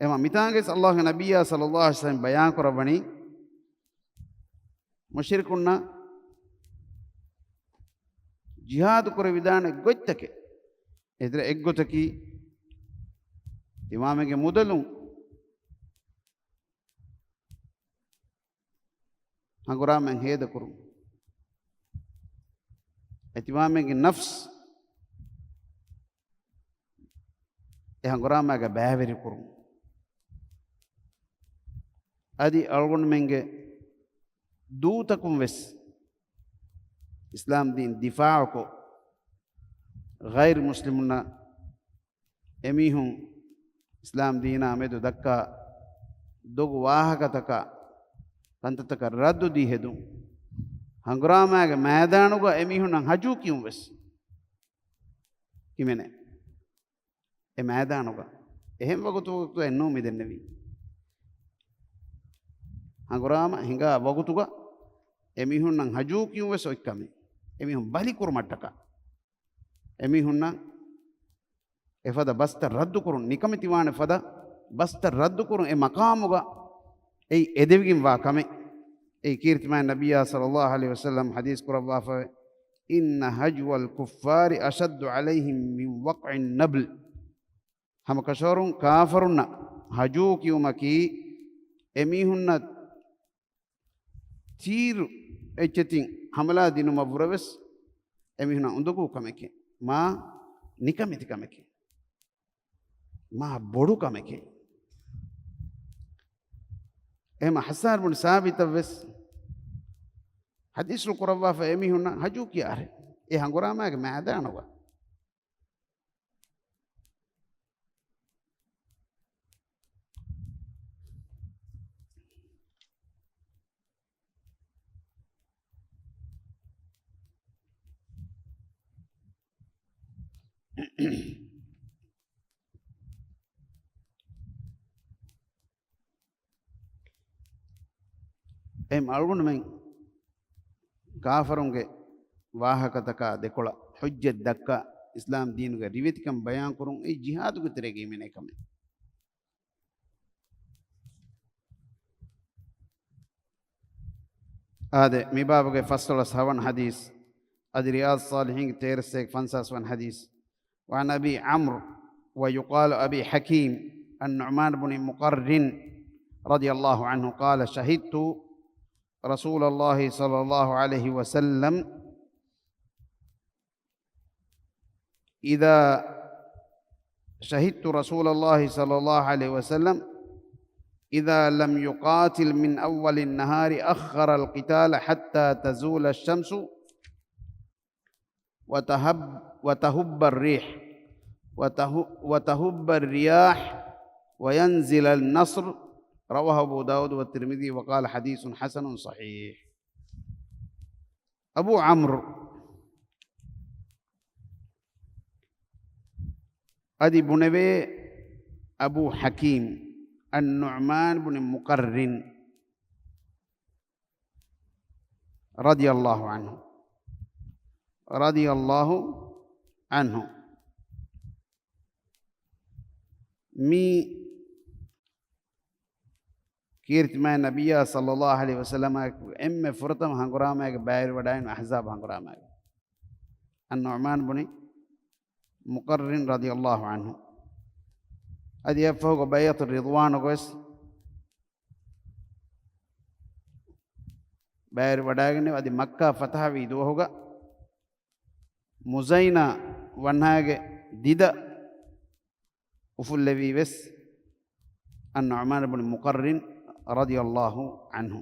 އެމަ މިތާނގެސް ﷲގެ ނަބިއްޔާ ޞައްލަﷲ ޢަލައިހި ވަސައްލަމަ ބަޔާން ކުރައްވަނީ، މުޝްރިކުންނަށް ޖިހާދު ކުރެވިދާނެ ގޮތްތަކެއް. އެތެރެ އެއްގޮތަކީ، ތިމާމެންގެ މުދަލުން ހަނގުރާމައިން ހޭދަކުރުން. އެ ތިމާމެންގެ ނަފްސް އެ ހަނގުރާމައިގަ ބައިވެރިކުރުން. އަދި އަޅުގަނޑުމެންގެ ދޫތަކުން ވެސް އިސްލާމް ދީން ދިފާޢުކޮށް، ޣައިރު މުސްލިމުންނަށް އެމީހުން އިސްލާމް ދީނާ މެދު ދައްކާ ދޮގު ވާހަކަތަކާ ކަންތައްތަކަށް ރައްދު ދީ ހެދުން، ހަނގުރާމައިގެ މައިދާނުގަ އެމީހުންނަށް ހަޖޫ ކިޔުން ވެސް ހިމެނޭ. އެ މައިދާނުގަ އެހެން ވަގުތު ވަގުތު އެއްނޫ މި ދެންނެވީ. ހަނގުރާމަ ހިނގާ ވަގުތުގަ އެމީހުންނަށް ހަޖޫ ކިޔުން ވެސް އޮތްކަމެއް. އެމީހުން ބަލި ކުރުމަށްޓަކާ. އެމީހުންނަށް އެފަދަ ބަސްތައް ރައްދުކުރުން، ނިކަމެތިވާނެ ފަދަ ބަސްތައް ރައްދުކުރުން އެ މަޤާމުގަ އެއީ އެދެވިގެންވާ ކަމެއް. އެއީ ކީރިތިމާ ނަބިއްޔާ ޞައްލަﷲ ޢަލައިހި ވަސައްލަމް ޙަދީޘް ކުރައްވާފަވޭ، إن هجو الكفار أشد عليهم من وقع النبل. ހަމަކަށަވަރުން ކާފަރުންނަށް ހަޖޫ ކިޔުމަކީ އެމީހުންނަށް ތީރު އެއްޗެތިން ހަމަލާ ދިނުމަށްވުރެވެސް އެމީހުނަށް އުނދަގޫ ކަމެކޭ، މާ ނިކަމެތި ކަމެކޭ، މާ ބޮޑު ކަމެކޭ. އެހެމަ ޙައްސާން ބުން ސާބިތަށް ވެސް ޙަދީޘް ކުރައްވާފަ އެމީހުންނަށް ހަޖޫ ކިޔާށޭ، އެ ހަނގުރާމައިގެ މައިދާނުގަ. އެހެން އަޅުގަނޑުމެން ކާފަރުންގެ ވާހަކަތަކާ ދެކޮޅަށް ޙުއްޖަތް ދައްކާ، އިސްލާމް ދީނުގެ ރިވެތިކަން ބަޔާންކުރުން އެއީ ޖިހާދުގެ ތެރޭގައި ހިމެނޭ ކަމެއް. އާދެ، މި ބާބުގެ ފަސްދޮޅަސް ހަވަން ޙަދީޘް، އަދި ރިޔާޟުއްޞާލިޙީންގެ ތޭރަ ސައްތަ ފަންސާސް ވަން ޙަދީޘް. وعن أبي عمرو ويقال أبي حكيم النعمان بن مقرن رضي الله عنه قال: شهدت رسول الله صلى الله عليه وسلم إذا، شهدت رسول الله صلى الله عليه وسلم إذا لم يقاتل من أول النهار أخر القتال حتى تزول الشمس وتهب، وتهب الريح، وته-، وتهب الرياح، وينزل النصر. رواه أبو داود والترمذي وقال: حديث حسن صحيح. އަބޫ ޢަމްރު އަދި ބުނެވޭ އަބޫ ޙަކީމް، އައްނުޢްމާން ބުނި މުޤައްރިން ރަޟިޔަﷲ ޢަންހު، ރަޟިޔަﷲ ޢަންހު. މި ކީރިތިމާ ނަބިއްޔާ ޞައްލަﷲ ޢަލައިހި ވަސައްލަމާއެކު އެންމެ ފުރަތަމަ ހަނގުރާމައިގެ ބައިވެރިވަޑައިނު އަޙްޒާބު ހަނގުރާމައިގެ. އައްނުޢްމާން ބުނި މުޤައްރިން ރަޟިޔަﷲ ޢަންހު. އަދި އެއަށްފަހުގަ ބައިޢަތު ރިޟްވާނުގަވެސް ބައިވެރިވަޑައިގެންނެވި. އަދި މައްކާ ފަތަހަވީ ދުވަހުގަ މުޒައިނާ ވަންހާގެ ދިދަ އުފުއްލެވީ ވެސް އައްނުޢުމާން ބުނު މުޤައްރިން ރަޟިޔަﷲ ޢަންހު.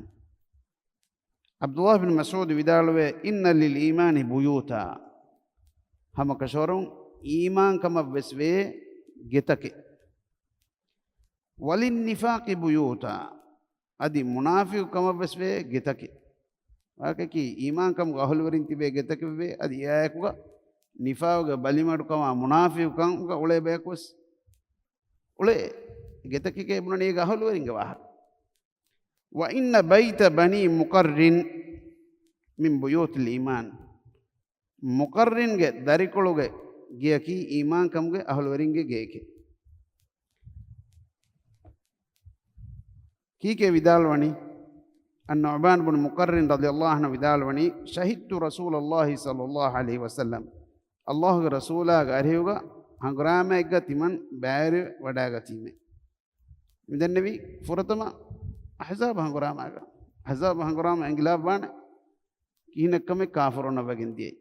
ޢަބްދުﷲ ބިން މަސްޢޫދު ވިދާޅުވޭ، "އިންނަ ލިލް އީމާނި ބުޔޫތާ." ހަމަކަށަވަރުން އީމާންކަމަށް ވެސް ވޭ ގެތަކެއް. "ވަލިން ނިފާޤި ބުޔޫތާ." އަދި މުނާފިޤުކަމަށް ވެސް ވޭ ގެތަކެއް. ވާހަކައަކީ އީމާންކަމުގެ އަހުލުވެރިން ތިބޭ ގެތަކެއް ވޭ. އަދި އެއާއެކުގަ ނިފާޤުގެ ބަލިމަޑުކަމާ މުނާފިޤުކަމުގަ އުޅޭ ބަޔަކު ވެސް އުޅޭ. ގެތަކެކޭ ބުނަނީ އޭގެ އަހުލުވެރިންގެ ވާހަކަ. "ވައިންނަ ބައިތަ ބަނީ މުޤައްރިން މިން ބުޔޫތިލް އީމާން." މުޤައްރިންގެ ދަރިކޮޅުގެ ގެއަކީ އީމާންކަމުގެ އަހުލުވެރިންގެ ގެއެކޭ. ކީކޭ ވިދާޅުވަނީ؟ އައްނުޢުމާން ބުނު މުޤައްރިން ރަޟިޔަﷲ ޢަންހު ވިދާޅުވަނީ، "ޝަހިދްތު ރަސޫލަﷲ ޞައްލަﷲ ޢަލައިހި ވަސައްލަމް." ﷲގެ ރަސޫލާގެ އަރިހުގަ ހަނގުރާމައެއްގަ ތިމަން ބައިވެރިވަޑައިގަތީމޭ. މިދެންނެވީ ފުރަތަމަ އަޙްޒާބު ހަނގުރާމާގަ. އަޙްޒާބު ހަނގުރާމަ އެނގިލާބާނެ ކިހިނެއްކަމެއް ކާފަރުންނަށް ވެގެން ދިޔައީ.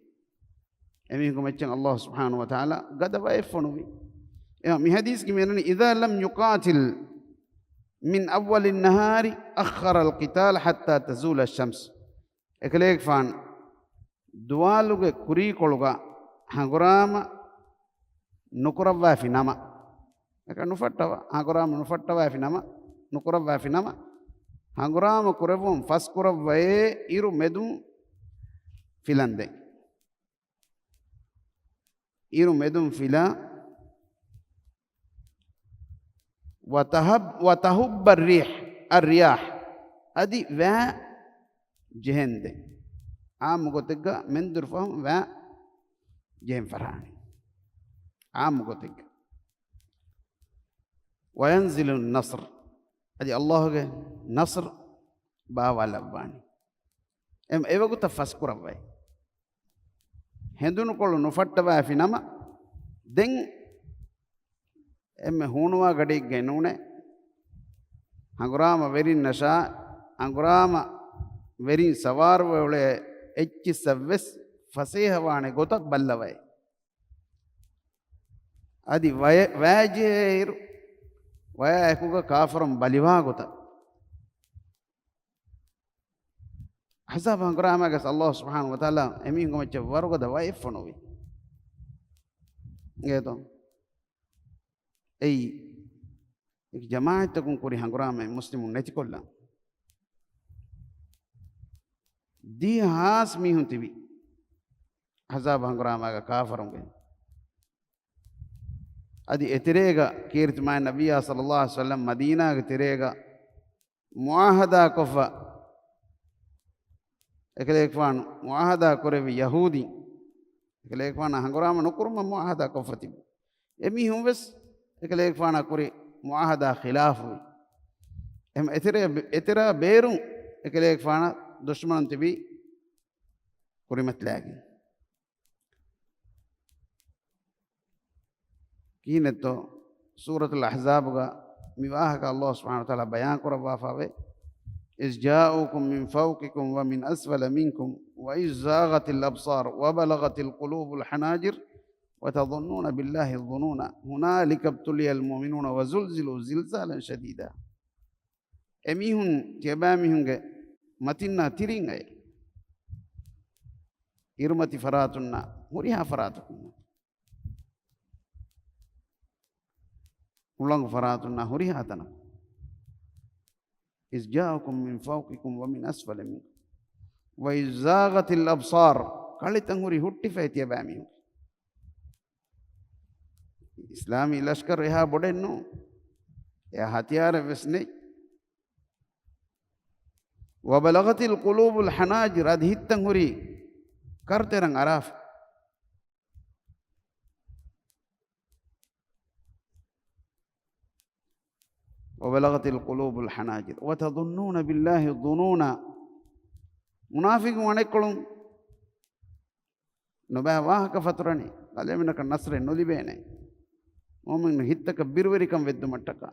އެމީހުން މައްޗަށް ﷲ ސުބްޙާނަހޫ ވަތަޢާލާ ގަދަ ވައެއް ފޮނުވި. އެ މި ޙަދީޘްގެ މި އިންނަނީ، "إذا لم يقاتل من أول النهار أخر القتال حتى تزول الشمس." އެކަލޭގެފާނު ދުވާލުގެ ކުރީކޮޅުގަ ހަނގުރާމަ ނުކުރައްވާފި ނަމަ، އެކަން ނުފައްޓަވާ، ހަނގުރާމަ ނުފައްޓަވާފި ނަމަ، ނުކުރައްވާފި ނަމަ، ހަނގުރާމަ ކުރެއްވުން ފަސްކުރައްވައޭ އިރު މެދުން ފިލަންދެން. އިރު މެދުން ފިލާ، وتهب، وتهب الريح، الرياح، އަދި ވައި ޖެހެންދެން. އާއްމު ގޮތެއްގަ މެންދުރު ފަހުން ވައި ޖެހެން ފަށާނެ. އާއްމު ގޮތެއްގަ. وينزل النصر، އަދި ﷲގެ ނަޞްރު ބާވާލައްވާނެ. އެމް އެވަގުތަށް ފަސްކުރައްވައި. ހެނދުނުކޮޅު ނުފައްޓަވާފި ނަމަ، ދެން އެންމެ ހޫނުވާ ގަޑިއެއްގައި ނޫނޭ. ހަނގުރާމަ ވެރިންނަށާ، ހަނގުރާމަ ވެރިން ސަވާރުވެ އުޅޭ އެއްޗިއްސަށް ވެސް ފަސޭހަވާނެ ގޮތަށް ބައްލަވައި. އަދި ވަޔަ-، ވައިޖެހޭއިރު، ވަޔާ އެކުގަ ކާފަރުން ބަލިވާ ގޮތަށް. އަޙްޒާބު ހަނގުރާމާގަސް ﷲ ސުބްޙާނަހޫ ވަތަޢާލާ އެމީހުންގެ މައްޗަށް ވަރުގަދަ ވައެއް ފޮނުވި. އިނގޭތޯ؟ އެއީ، އެކި ޖަމާޢަތްތަކުން ކުރި ހަނގުރާމައެއް މުސްލިމުން ނެތިކޮށްލަން. ދިހަ ހާސް މީހުން ތިބި އަޙްޒާބު ހަނގުރާމާގަ ކާފަރުންގެ. އަދި އެތެރޭގަ ކީރިތި މާތް ނަބިއްޔާ ޞައްލަﷲ ޢަލައިހި ވަސައްލަމް މަދީނާގެ ތެރޭގަ މުޢާހަދާ ކޮށްފަ، އެކަލޭގެފާނު މުޢާހަދާ ކުރެއްވި ޔަހޫދީން، އެކަލޭގެފާނާ ހަނގުރާމަ ނުކުރުމަށް މުޢާހަދާ ކޮށްފަ ތިބި އެމީހުން ވެސް އެކަލޭގެފާނާ ކުރި މުޢާހަދާ ޚިލާފުވި. އެހެން އެތެރެ-، އެތެރޭ ބޭރުން އެކަލޭގެފާނާ ދުޝްމަނުން ތިބީ ކުރިމަތިލާގެން. ކިހިނެއްތޯ ސޫރަތުލް އަޙްޒާބުގަ މި ވާހަކަ ﷲ ސުބްޙާނަހޫ ވަތަޢާލާ ބަޔާން ކުރައްވާފައިވޭ، "إذ جاءوكم من فوقكم ومن أسفل منكم وإذ زاغت الأبصار وبلغت القلوب الحناجر وتظنون بالله الظنونا هنالك ابتلي المؤمنون وزلزلوا زلزالا شديدا." އެމީހުން ތިޔަބައިމީހުންގެ މަތިންނާ ތިރިން އައި، އިރުމަތި ފަރާތުންނާ ހުރިހާ ފަރާތަކުން، އުޅަނގު ފަރާތުންނާ ހުރިހާ ތަނަކު. "إذ جاءوكم من فوقكم ومن أسفل منكم وإذ زاغت الأبصار." ކަޅިތައް ހުރި ހުއްޓިފައި ތިޔަބައިމީހުން. އިސްލާމީ ލަޝްކަރު އެހާ ބޮޑެއް ނޫން. އެހާ ހަތިޔާރެއް ވެސް ނެތް. "وبلغت القلوب الحناجر." އަދި ހިތްތައް ހުރީ ކަރުތެރަށް އަރާފަ. "وبلغت القلوب الحناجر وتظنون بالله الظنونا." މުނާފިޤުން އަނެއްކޮޅުން ނުބައި ވާހަކަ ފަތުރަނީ، އަލިއަމިނަކަށް ނަޞްރެއް ނުލިބޭނެ. މުއުމިނު ހިތްތަކަށް ބިރުވެރިކަން ވެއްދުމަށްޓަކާ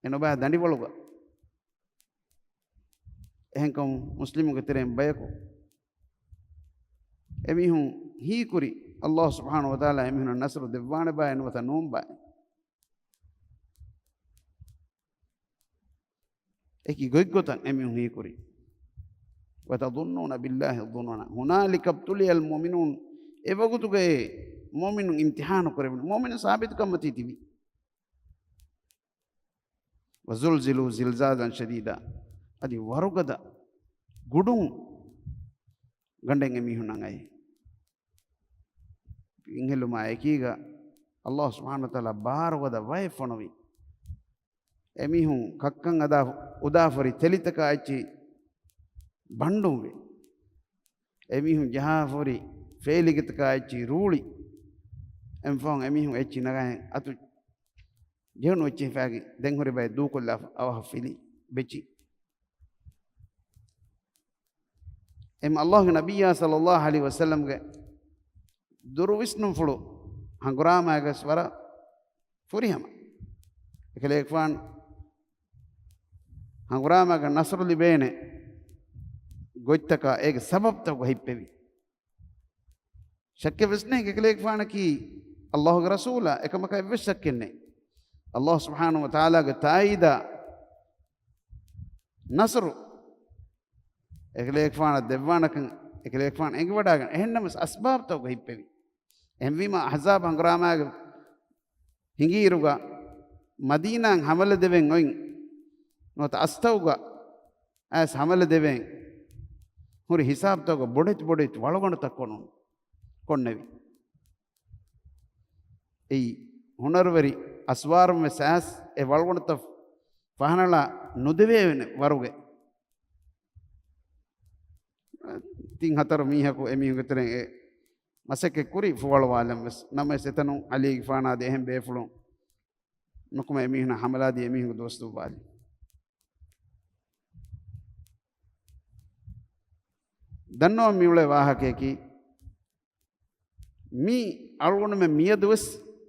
އެ ނުބައި ދަނޑިވަޅުގަ. އެހެންކަމުން މުސްލިމުންގެ ތެރެއިން ބަޔަކު އެމީހުން ހީކުރި، ﷲ ސުބްޙާނަހޫ ވަތަޢާލާ އެމީހުނަށް ނަޞްރު ދެއްވާނެ ބާއޭ ނުވަތަ ނޫން ބާއޭ. އެކި ގޮތްގޮތަށް އެމީހުން ހީކުރި. وتظنون بالله الظنونا هنالك ابتلي المؤمنون. އެ ވަގުތުގައޭ މުއުމިނުން އިމްތިޙާނު ކުރެވުނު، މުއުމިނުން ސާބިތުކަން މަތީ ތިބި. وزلزلوا زلزالا شديدا. އަދި ވަރުގަދަ ގުޑުން ގަނޑެއް އެމީހުންނަށް އައި. އިންހެލުމާ އެކީގަ ﷲ ސުބްޙާނަހޫ ވަތަޢާލާ ބާރުގަދަ ވައެއް ފޮނުވި. އެމީހުން ކައްކަން އަދާ އުދާފަރި ތެލިތަކާ އެއްޗި ބަންޑުންވި. އެމީހުން ޖަހާފަރި ފޭލިގެތަކާ އެއްޗި ރޫޅި. އެންފަހުން އެމީހުން އެއްޗި ނަގަހެން އަތު ޖެހުނު އެއްޗި ހިފާގި ދެން ހުރި ބައެއް ދޫކޮށްލާފަ އަވަހަށް ފިލި ބެޗި. އެމް ﷲގެ ނަބިއްޔާ ޞައްލައްލާހު ޢަލައިހި ވަސައްލަމްގެ ދުރުވިސްނުންފުޅު ހަނގުރާމައިގަސް ވަރަށް ފުރިހަމަ. އެކަލޭގެފާނު ހަނގުރާމައިގަ ނަޞްރު ލިބޭނެ ގޮތްތަކާ އޭގެ ސަބަބްތަކުގަ ހިއްޕެވި. ޝައްކެއް ވެސް ނެތް، އެކަލޭގެފާނަކީ ﷲގެ ރަސޫލާ، އެކަމަކަށް އެއްވެސް ޝައްކެއް ނެތް. ﷲ ސުބްޙާނަހޫ ވަތަޢާލާގެ ތާއީދާ ނަޞްރު، އެކަލޭގެފާނަށް ދެއްވާނެކަން އެކަލޭގެފާނު އެނގިވަޑާގެން، އެހެންނަމަވެސް އަސްބާބްތަކުގަ ހިއްޕެވި. އެހެންވީމަ، އަޙްޒާބް ހަނގުރާމައިގެ ހިނގިއިރުގަ މަދީނާއަށް ހަމަލަ ދެވެން އޮތް ނުވަތަ އަސްތައުގަ އައިސް ހަމަލަ ދެވެން ހުރި ހިސާބްތަކުގަ ބޮޑެތި ބޮޑެތި ވަޅުގަނޑުތައް ކޮނުން ކޮންނެވި. އެއީ ހުނަރުވެރި އަސްވާރުން ވެސް އައިސް އެ ވަޅުގަނޑުތައް ފަހަނަޅާ ނުދެވޭނެ ވަރުގެ ތިން ހަތަރު މީހަކު އެމީހުންގެ ތެރެއިން އެ މަސައްކަތް ކުރި ފުވަޅުވާލަން ވެސް. ނަމަވެސް އެތަނުން ޢަލީގެފާނާ އަދި އެހެން ބޭފުޅުން ނުކުމެ އެމީހުންނަށް ހަމަލާދީ އެމީހުންގެ ދުވަސް ދުއްވާލި. ދަންނަވަން މިއުޅޭ ވާހަކަޔަކީ، މި އަޅުގަނޑުމެން މިއަދުވެސް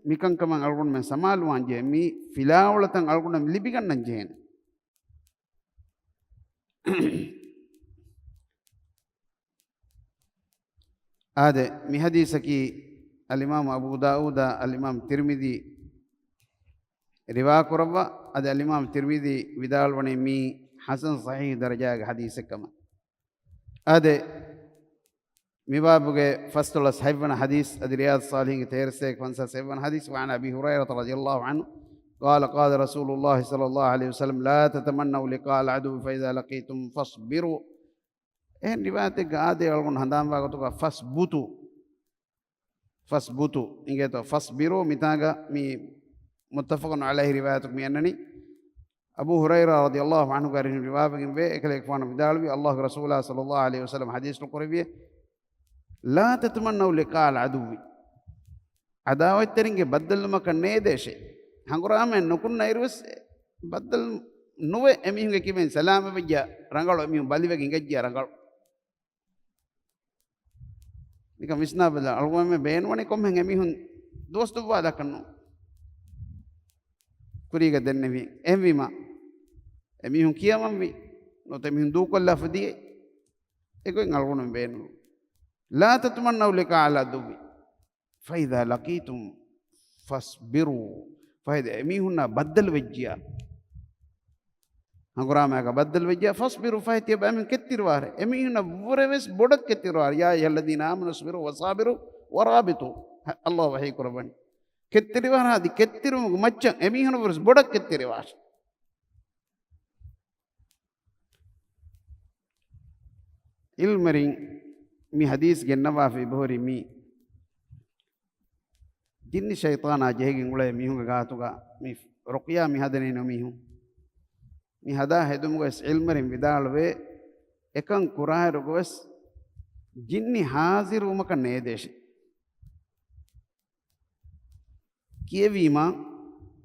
މިކަންކަމަށް އަޅުގަނޑުމެން ސަމާލުވާން ޖެހޭ، މި ފިލާވަޅުތައް އަޅުގަނޑުމެން ލިބިގަންނަން ޖެހޭނެ. އާދެ، މި ޙަދީޘަކީ އަލްއިމާމު އަބޫ ދާއޫދާ، އަލްއިމާމު ތިރްމިޛީ ރިވާކުރައްވާ، އަދި އަލްއިމާމު ތިރްމިޛީ ވިދާޅުވަނީ މީ ޙަސަން ޞަޙީޙު ދަރަޖާގެ ޙަދީޘެއްކަމަށް. އާދެ، މި ބާބުގެ ފަސްދޮޅަސް ހަތްވަނަ ޙަދީޘް، އަދި ރިޔާޟުއްޞާލިޙީންގެ ތޭރަ ސަތޭކަ ފަންސާސް ހަތްވަނަ ޙަދީޘް، وعن أبي هريرة رضي الله عنه قال قال رسول الله صلى الله عليه وسلم لا تتمنوا لقاء العدو فإذا لقيتم فاصبروا. އެހެން ރިވާޔަތެއްގަ އާދެ އަޅުގަނޑު ހަނދާންވާ ގޮތުގަ فاثبتوا، فاثبتوا އިނގޭތޯ، فاصبروا މިތާގަ މި متفق عليه ރިވާޔަތަކު މި އަންނަނީ. އަބޫ ހުރައިރާ ރަޟިޔަﷲ ޢަންހުގެ އަރިހުން ރިވާވެގެން ވޭ، އެކަލޭގެފާނު ވިދާޅުވީ، ﷲގެ ރަސޫލާ ޞައްލަﷲ ޢަލައިހި ވަސައްލަމަ ޙަދީޘް ކުރެއްވިއޭ، لا تتمنوا لقاء العدو. ޢަދާވަތްތެރިންގެ ބައްދަލުވުމަކަށް ނޭދޭށޭ. ހަނގުރާމައެއް ނުކުންނައިރުވެސް ބައްދަލު ނުވެ އެމީހުންގެ ކިބައިން ސަލާމަތްވެއްޖާ ރަނގަޅު، އެމީހުން ބަލިވެގެން އިނގައްޖިޔާ ރަނގަޅު. ނިކަން ވިސްނާބަލަ، އަޅުގަނޑުމެން ބޭނުންވަނީ ކޮންމެހެން އެމީހުން ދުވަސް ދުއްވާލާކަށް ނޫން. ކުރީގަ ދެންނެވި. އެހެންވީމަ، އެމީހުން ކިޔަމަންވީ. ނުވަތަ އެމީހުން ދޫކޮށްލާފަ ދިޔައީ. އެގޮތް އަޅުގަނޑުމެން ބޭނުން. لا تتمنوا لقاء العدو فإذا لقيتم فاصبروا. ފަހެ އެމީހުންނާ ބައްދަލު ވެއްޖިޔާ، ހަނގުރާމައިގަ ބައްދަލު ވެއްޖިޔާ، فاصبروا، ފަހެ ތިޔަބައިމީހުން ކެތްތެރިވާށޭ. އެމީހުންނަށް ވުރެވެސް ބޮޑަށް ކެތްތެރިވާށޭ. يا أيها الذين آمنوا اصبروا وصابروا ورابطوا. ﷲ ވަޙީ ކުރައްވަނީ. ކެތްތެރިވާށޭ، އަދި ކެތްތެރިވުމުގެ މައްޗަށް އެމީހުންނަށް ވުރެސް ބޮޑަށް ކެތްތެރިވާށޭ. ޢިލްމުވެރިން މި ޙަދީޘް ގެންނަވާފަ އިބަހުރި މި ޖިންނި ޝައިޠާނާ ޖެހިގެން އުޅޭ މީހުންގެ ގާތުގަ މި ރުޤްޔާ މި ހަދަނީ ނު މީހުން. މި ހަދާ ހެދުމުގަވެސް ޢިލްމުވެރިން ވިދާޅުވޭ، އެކަން ކުރާއިރުގަވެސް ޖިންނި ޙާޟިރުވުމަކަށް ނޭދޭށޭ. ކިޔެވީމަ،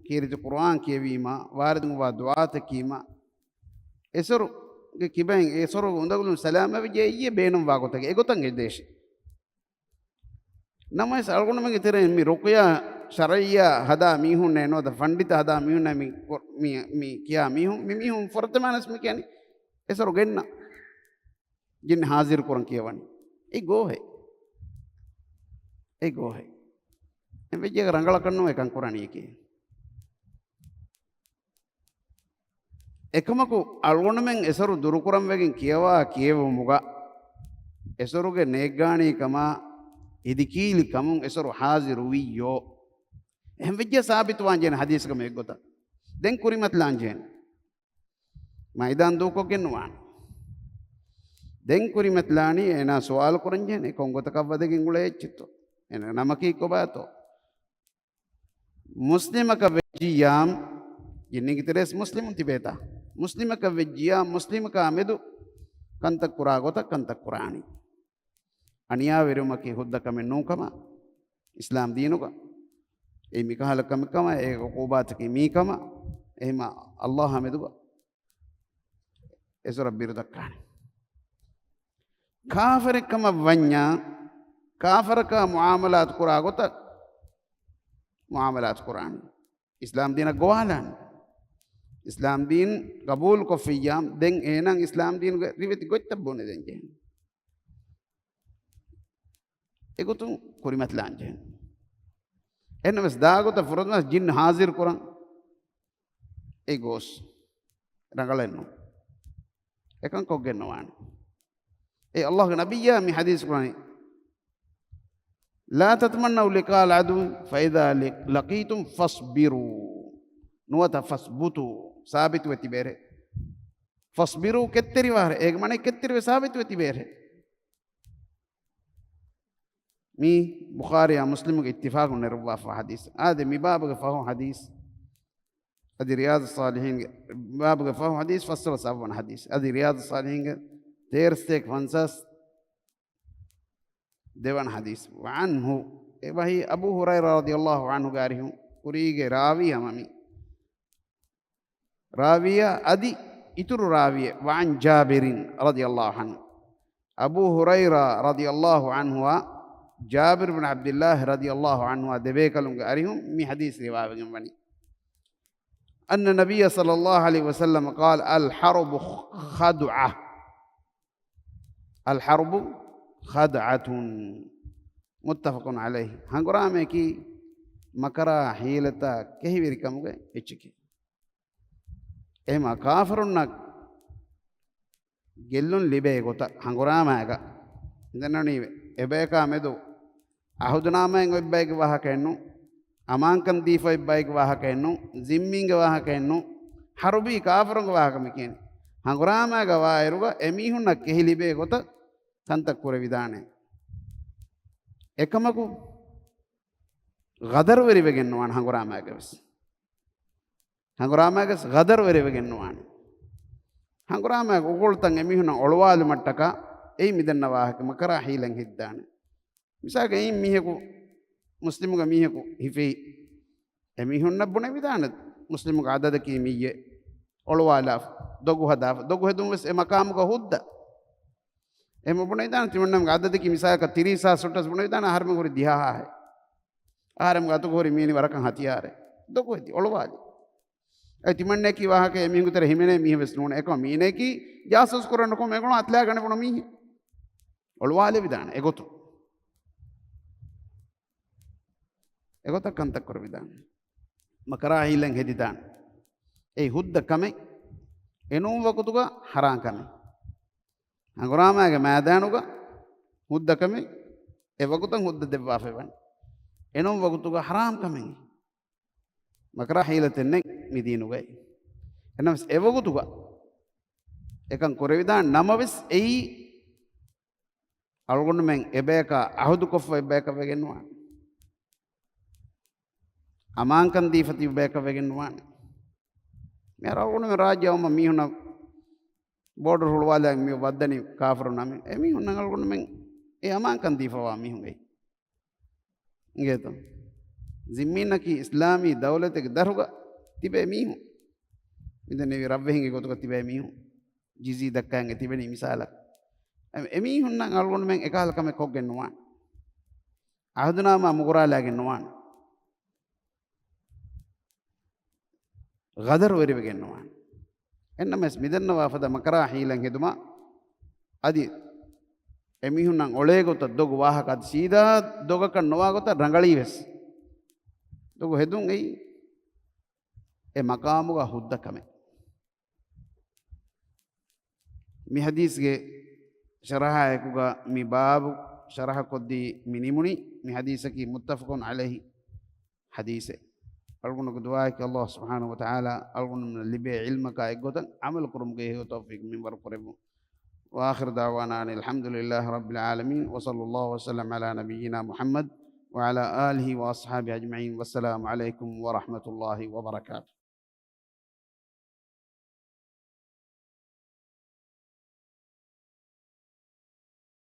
ކީރިތި ޤުރުއާން ކިޔެވީމަ، ވާރިދުވާ ދުޢާތައް ކީމަ، އެސޮރުގެ ކިބައިން އެސޮރުގެ އުނދަގުލުން ސަލާމަތްވެއްޖެ އެއްޔެ ބޭނުންވާ ގޮތަކަށް އެގޮތަށް އެދޭށޭ. ނަމަވެސް އަޅުގަނޑުމެންގެ ތެރެއިން މި ރުޤްޔާ ޝަރްޢިއްޔާ ހަދާ މީހުންނޭ ނުވަތަ ފަންޑިތަ ހަދާ މީހުންނޭ މި، މި، މި ކިޔާ މީހުން، މި މީހުން ފުރަތަމަ ވެސް މި ކިޔަނީ އެސޮރު ގެންނަ. ޖިން ހާޒިރު ކުރަން ކިޔަވަނީ. އެ ގޯހެއް. އެ ގޯހެއް. އެ ވެއްޖެ ރަނގަޅަކަށް ނޫން އެކަން ކުރަނީކީ. އެކަމަކު އަޅުގަނޑުމެން އެސޮރު ދުރުކުރަން ވެގެން ކިޔަވާ ކިޔެވުމުގަ އެސޮރުގެ ނޭއްގާނީ ކަމާ އިދިކީލި ކަމުން އެސޮރު ހާޒިރު ވިއްޔޯ. އެހެން ވެއްޖެ ސާބިތުވާން ޖެހޭނެ ހަދީސްގަ އެއްގޮތަށް. ދެން ކުރިމަތިލާން ޖެހޭނެ. މައިދާން ދޫކޮށްގެން ނުވާނެ. ދެން ކުރިމަތިލާނީ އޭނާ ސުވާލު ކުރަން ޖެހޭނެ، ކޮން ގޮތަކަށް ވަދެގެން އުޅޭ އެއްޗެއްތޯ؟ އޭނާ ނަމަކީ ކޮބާތޯ؟ މުސްލިމަކަށް ވެއްޖިއްޔާ، ޖިންނިންގެ ތެރޭސް މުސްލިމުން ތިބޭތާ؟ މުސްލިމަކަށް ވެއްޖިއްޔާ، މުސްލިމަކާ މެދު ކަންތައް ކުރާ ގޮތަށް ކަންތައް ކުރާނީ. އަނިޔާވެރިވުމަކީ ހުއްދަ ކަމެއް ނޫންކަމަށް އިސްލާމް ދީނުގަ. އެއީ މިކަހަލަ ކަމެއް ކަމަށް، އޭގެ ޢުޤޫބާތަކީ މީ ކަމަށް، އެހެމަ ﷲ އާ މެދުގަ އެސޮރަށް ބިރު ދައްކާނެ. ކާފަރެއް ކަމަށް ވަންޏާ، ކާފަރަކާ މުޢާމަލާތު ކުރާ ގޮތަށް މުޢާމަލާތު ކުރާނެ. އިސްލާމް ދީނަށް ގޮވާލާނެ. އިސްލާމް ދީން ގަބޫލު ކޮށްފިއްޔާ، ދެން އޭނާ އިސްލާމް ދީނުގެ ރިވެތި ގޮތްތައް ބުނެދޭން ޖެހޭނެ. އެގޮތުން ކުރިމަތިލާން ޖެހޭނެ. އެހެންނަމަވެސް ދާގޮތަށް ފުރަތަމަ ޖިން ހާޒިރު ކުރަން އެ ގޯސް ރަނގަޅެއް ނޫން. އެކަން ކޮށްގެން ނުވާނެ. އެ ﷲގެ ނަބިއްޔާ މި ޙަދީޘް ކުރަނީ، "لا تتمنوا لقاء العدو فإذا لقيتم فاصبروا." ނުވަތަ "فاثبتوا." ސާބިތުވެ ތިބޭރޭ. "فاصبروا" ކެތްތެރިވާރޭ. އޭގެ މާނަ ކެތްތެރިވެ ސާބިތުވެ ތިބޭރޭ. މީ ބުޚާރީއާ މުސްލިމުގެ އިއްތިފާޤުން ނެރުއްވާފާ ޙަދީޘް. އާދެ، މި ބާބުގެ ފަހު ޙަދީޘް. އަދި ރިޔާޟުއްޞާލިޙީންގެ، މި ބާބުގެ ފަހު ޙަދީޘް ފައްސަވަސް އަށްވަނަ ޙަދީޘް. އަދި ރިޔާޟުއްޞާލިޙީންގެ ތޭރަ ސަތޭކަ ފަންސާސް ދެވަނަ ޙަދީޘް. وعنه، އެ ވަޙީ އަބޫ ހުރައިރާ ރަޟިޔަﷲ ޢަންހުގެ އަރިހުން، ކުރީގެ ރާވީ ހަމަ މި ރާވީއާ އަދި އިތުރު ރާވީއެއް، وعن جابر رضي الله عنه. އަބޫ ހުރައިރާ ރަޟިޔަﷲ ޢަންހުއާ ޖާބިރު ބިން ޢަބްދިﷲ ރަޟިޔަﷲ ޢަންހުއާ ދެބޭކަލުންގެ އަރިހުން މި ޙަދީޘް ރިވާވެގެން ވަނީ. أن النبي صلى الله عليه وسلم قال: "الحرب خدعة." الحرب خدعة. متفق عليه. ހަނގުރާމަޔަކީ މަކަރާ ޙީލަތާ ކެހިވެރިކަމުގެ އެއްޗެކޭ. އެހެމަ ކާފަރުންނަށް ގެއްލުން ލިބޭ ގޮތަށް ހަނގުރާމައިގަ އިނދެންނަނީ އެބަޔަކާ މެދު އަހުދުނާމައިން އޮތް ބައެއްގެ ވާހަކައެއްނު، އަމާންކަން ދީފަ އޮތް ބައެއްގެ ވާހަކައެއްނު، ޒިންމީންގެ ވާހަކައެއްނު، ޙަރުބީ ކާފަރުންގެ ވާހަކަ މި ކިޔަނީ. ހަނގުރާމައިގަ ވާއިރުގަ އެމީހުންނަށް ކެހި ލިބޭ ގޮތަށް ކަންތައް ކުރެވިދާނެ. އެކަމަކު، ޣަދަރުވެރިވެގެން ނުވާނެ ހަނގުރާމައިގަވެސް. ހަނގުރާމައިގަސް ޣަދަރުވެރިވެގެން ނުވާނެ. ހަނގުރާމައިގެ އުގުޅުތައް އެމީހުންނަށް އޮޅުވާލުމަށްޓަކާ އެއީ މިދަންނަ ވާހަކަ މަކަރާ ހީލަން ހެދިދާނެ. މިސާލަކަށް އެއީ މީހަކު މުސްލިމުގެ މީހަކު ހިފި އެމީހުންނަށް ބުނެވިދާނެ މުސްލިމުގެ އަދަދަކީ މިއްޔެ އޮޅުވާލާފަ، ދޮގު ހަދާފަ، ދޮގު ހެދުން ވެސް އެ މަޤާމުގަ ހުއްދަ. އެހެން ބުނެވިދާނެ ތިމަންނަމުގެ އަދަދަކީ މިސާލަކަށް ތިރީސް ހާސް ހުއްޓަސް ބުނެވިދާނެ އަހަރެމެން ހުރި ދިހަ ހާހެއް. އަހަރެމެންގެ އަތުގަ ހުރި މީނި ވަރަކަށް ހަތިޔާރެއް. ދޮގު ހެދި އޮޅުވާލި. އެ ތިމަންނައަކީ ވާހަކަ އެމީހުންގެ ތެރެ ހިމެނޭ މީހެއް ވެސް ނޫން. އެކަމަ މީނައަކީ ޖާސޫސް ކުރަން ނުކުމެ އެގޮނޑު އަތުލާގަނެ ބުނު މީހެއް. އޮޅުވާލެވިދާނެ އެގޮތުން. އެގޮތަށް ކަންތައް ކުރެވިދާނެ. މަކަރާ ހީލަން ހެދިދާނެ. އެއީ ހުއްދަ ކަމެއް. އެނޫން ވަގުތުގަ ހަރާން ކަމެއް. ހަނގުރާމައިގެ މައިދާނުގަ ހުއްދަ ކަމެއް. އެ ވަގުތަށް ހުއްދަ ދެއްވާފައި ވަނީ. އެނޫން ވަގުތުގަ ހަރާން ކަމެއް. މަކަރާ ހީލަތެއް ނެތް މި ދީނުގައި. އެނަމަވެސް އެވަގުތުގަ އެކަން ކުރެވިދާނެ ނަމަވެސް އެއީ އަޅުގަނޑުމެން އެބަޔަކާ އަހުދުކޮށްފަ އެއްބަޔަކަށް ވެގެން ނުވާނެ. އަމާންކަން ދީފަ ތިބި ބަޔަކަށް ވެގެން ނުވާނެ. މިހާރު އަޅުގަނޑުމެން ރާއްޖެ އައުމަށް މީހުންނަށް ބޯޑަރު ހުޅުވާލާ މި ވައްދަނީ ކާފަރުންނާ މި އެމީހުންނަށް އަޅުގަނޑުމެން އެ އަމާންކަން ދީފަވާ މީހުން އެއީ. އިނގޭތޯ؟ ޒިންމީންނަކީ އިސްލާމީ ދައުލަތެއްގެ ދަށުގަ ތިބޭ މީހުން. މިދެންނެވި ރަށްވެހިންގެ ގޮތުގަ ތިބޭ މީހުން. ޖިޒީ ދައްކާގެން ތިބެނީ މިސާލަކަށް. އެ، އެމީހުންނަށް އަޅުގަނޑުމެން އެކަހަލަ ކަމެއް ކޮށްގެން ނުވާނެ. އަހުދުނާމާ މުގުރާލާގެން ނުވާނެ. ޣަދަރުވެރިވެގެން ނުވާނެ. އެންނަމަވެސް މިދަންނަވާ ފަދަ މަކަރާ ހީލަން ހެދުމާ އަދި އެމީހުންނަށް އޮޅޭ ގޮތަށް ދޮގު ވާހަކަ އަދި ސީދާ ދޮގަކަށް ނުވާ ގޮތަށް ރަނގަޅީ ވެސް. ދޮގު ހެދުން އެއީ އެ މަޤާމުގަ ހުއްދަ ކަމެއް. މި ޙަދީޘްގެ ޝަރަޙާއެކުގަ މި ބާބު ޝަރަޙަކޮށްދީ މި ނިމުނީ. މި ޙަދީޘަކީ މުއްތަފަޤުން ޢަލައިހި ޙަދީޘެއް. އަޅުގަނޑުގެ ދުޢާއަކީ ﷲ ސުބްޙާނަހޫ ވަތަޢާލާ އަޅުގަނޑުމެންނަށް ލިބޭ ޢިލްމަކާ އެއްގޮތަށް ޢަމަލު ކުރުމުގެ ހެޔޮ ތައުފީޤު މިންވަރު ކުރެއްވުން. وآخر دعوانا أن الحمد لله رب العالمين، وصلى الله وسلم على نبينا محمد وعلى آله وأصحابه أجمعين، والسلام عليكم ورحمة الله وبركاته.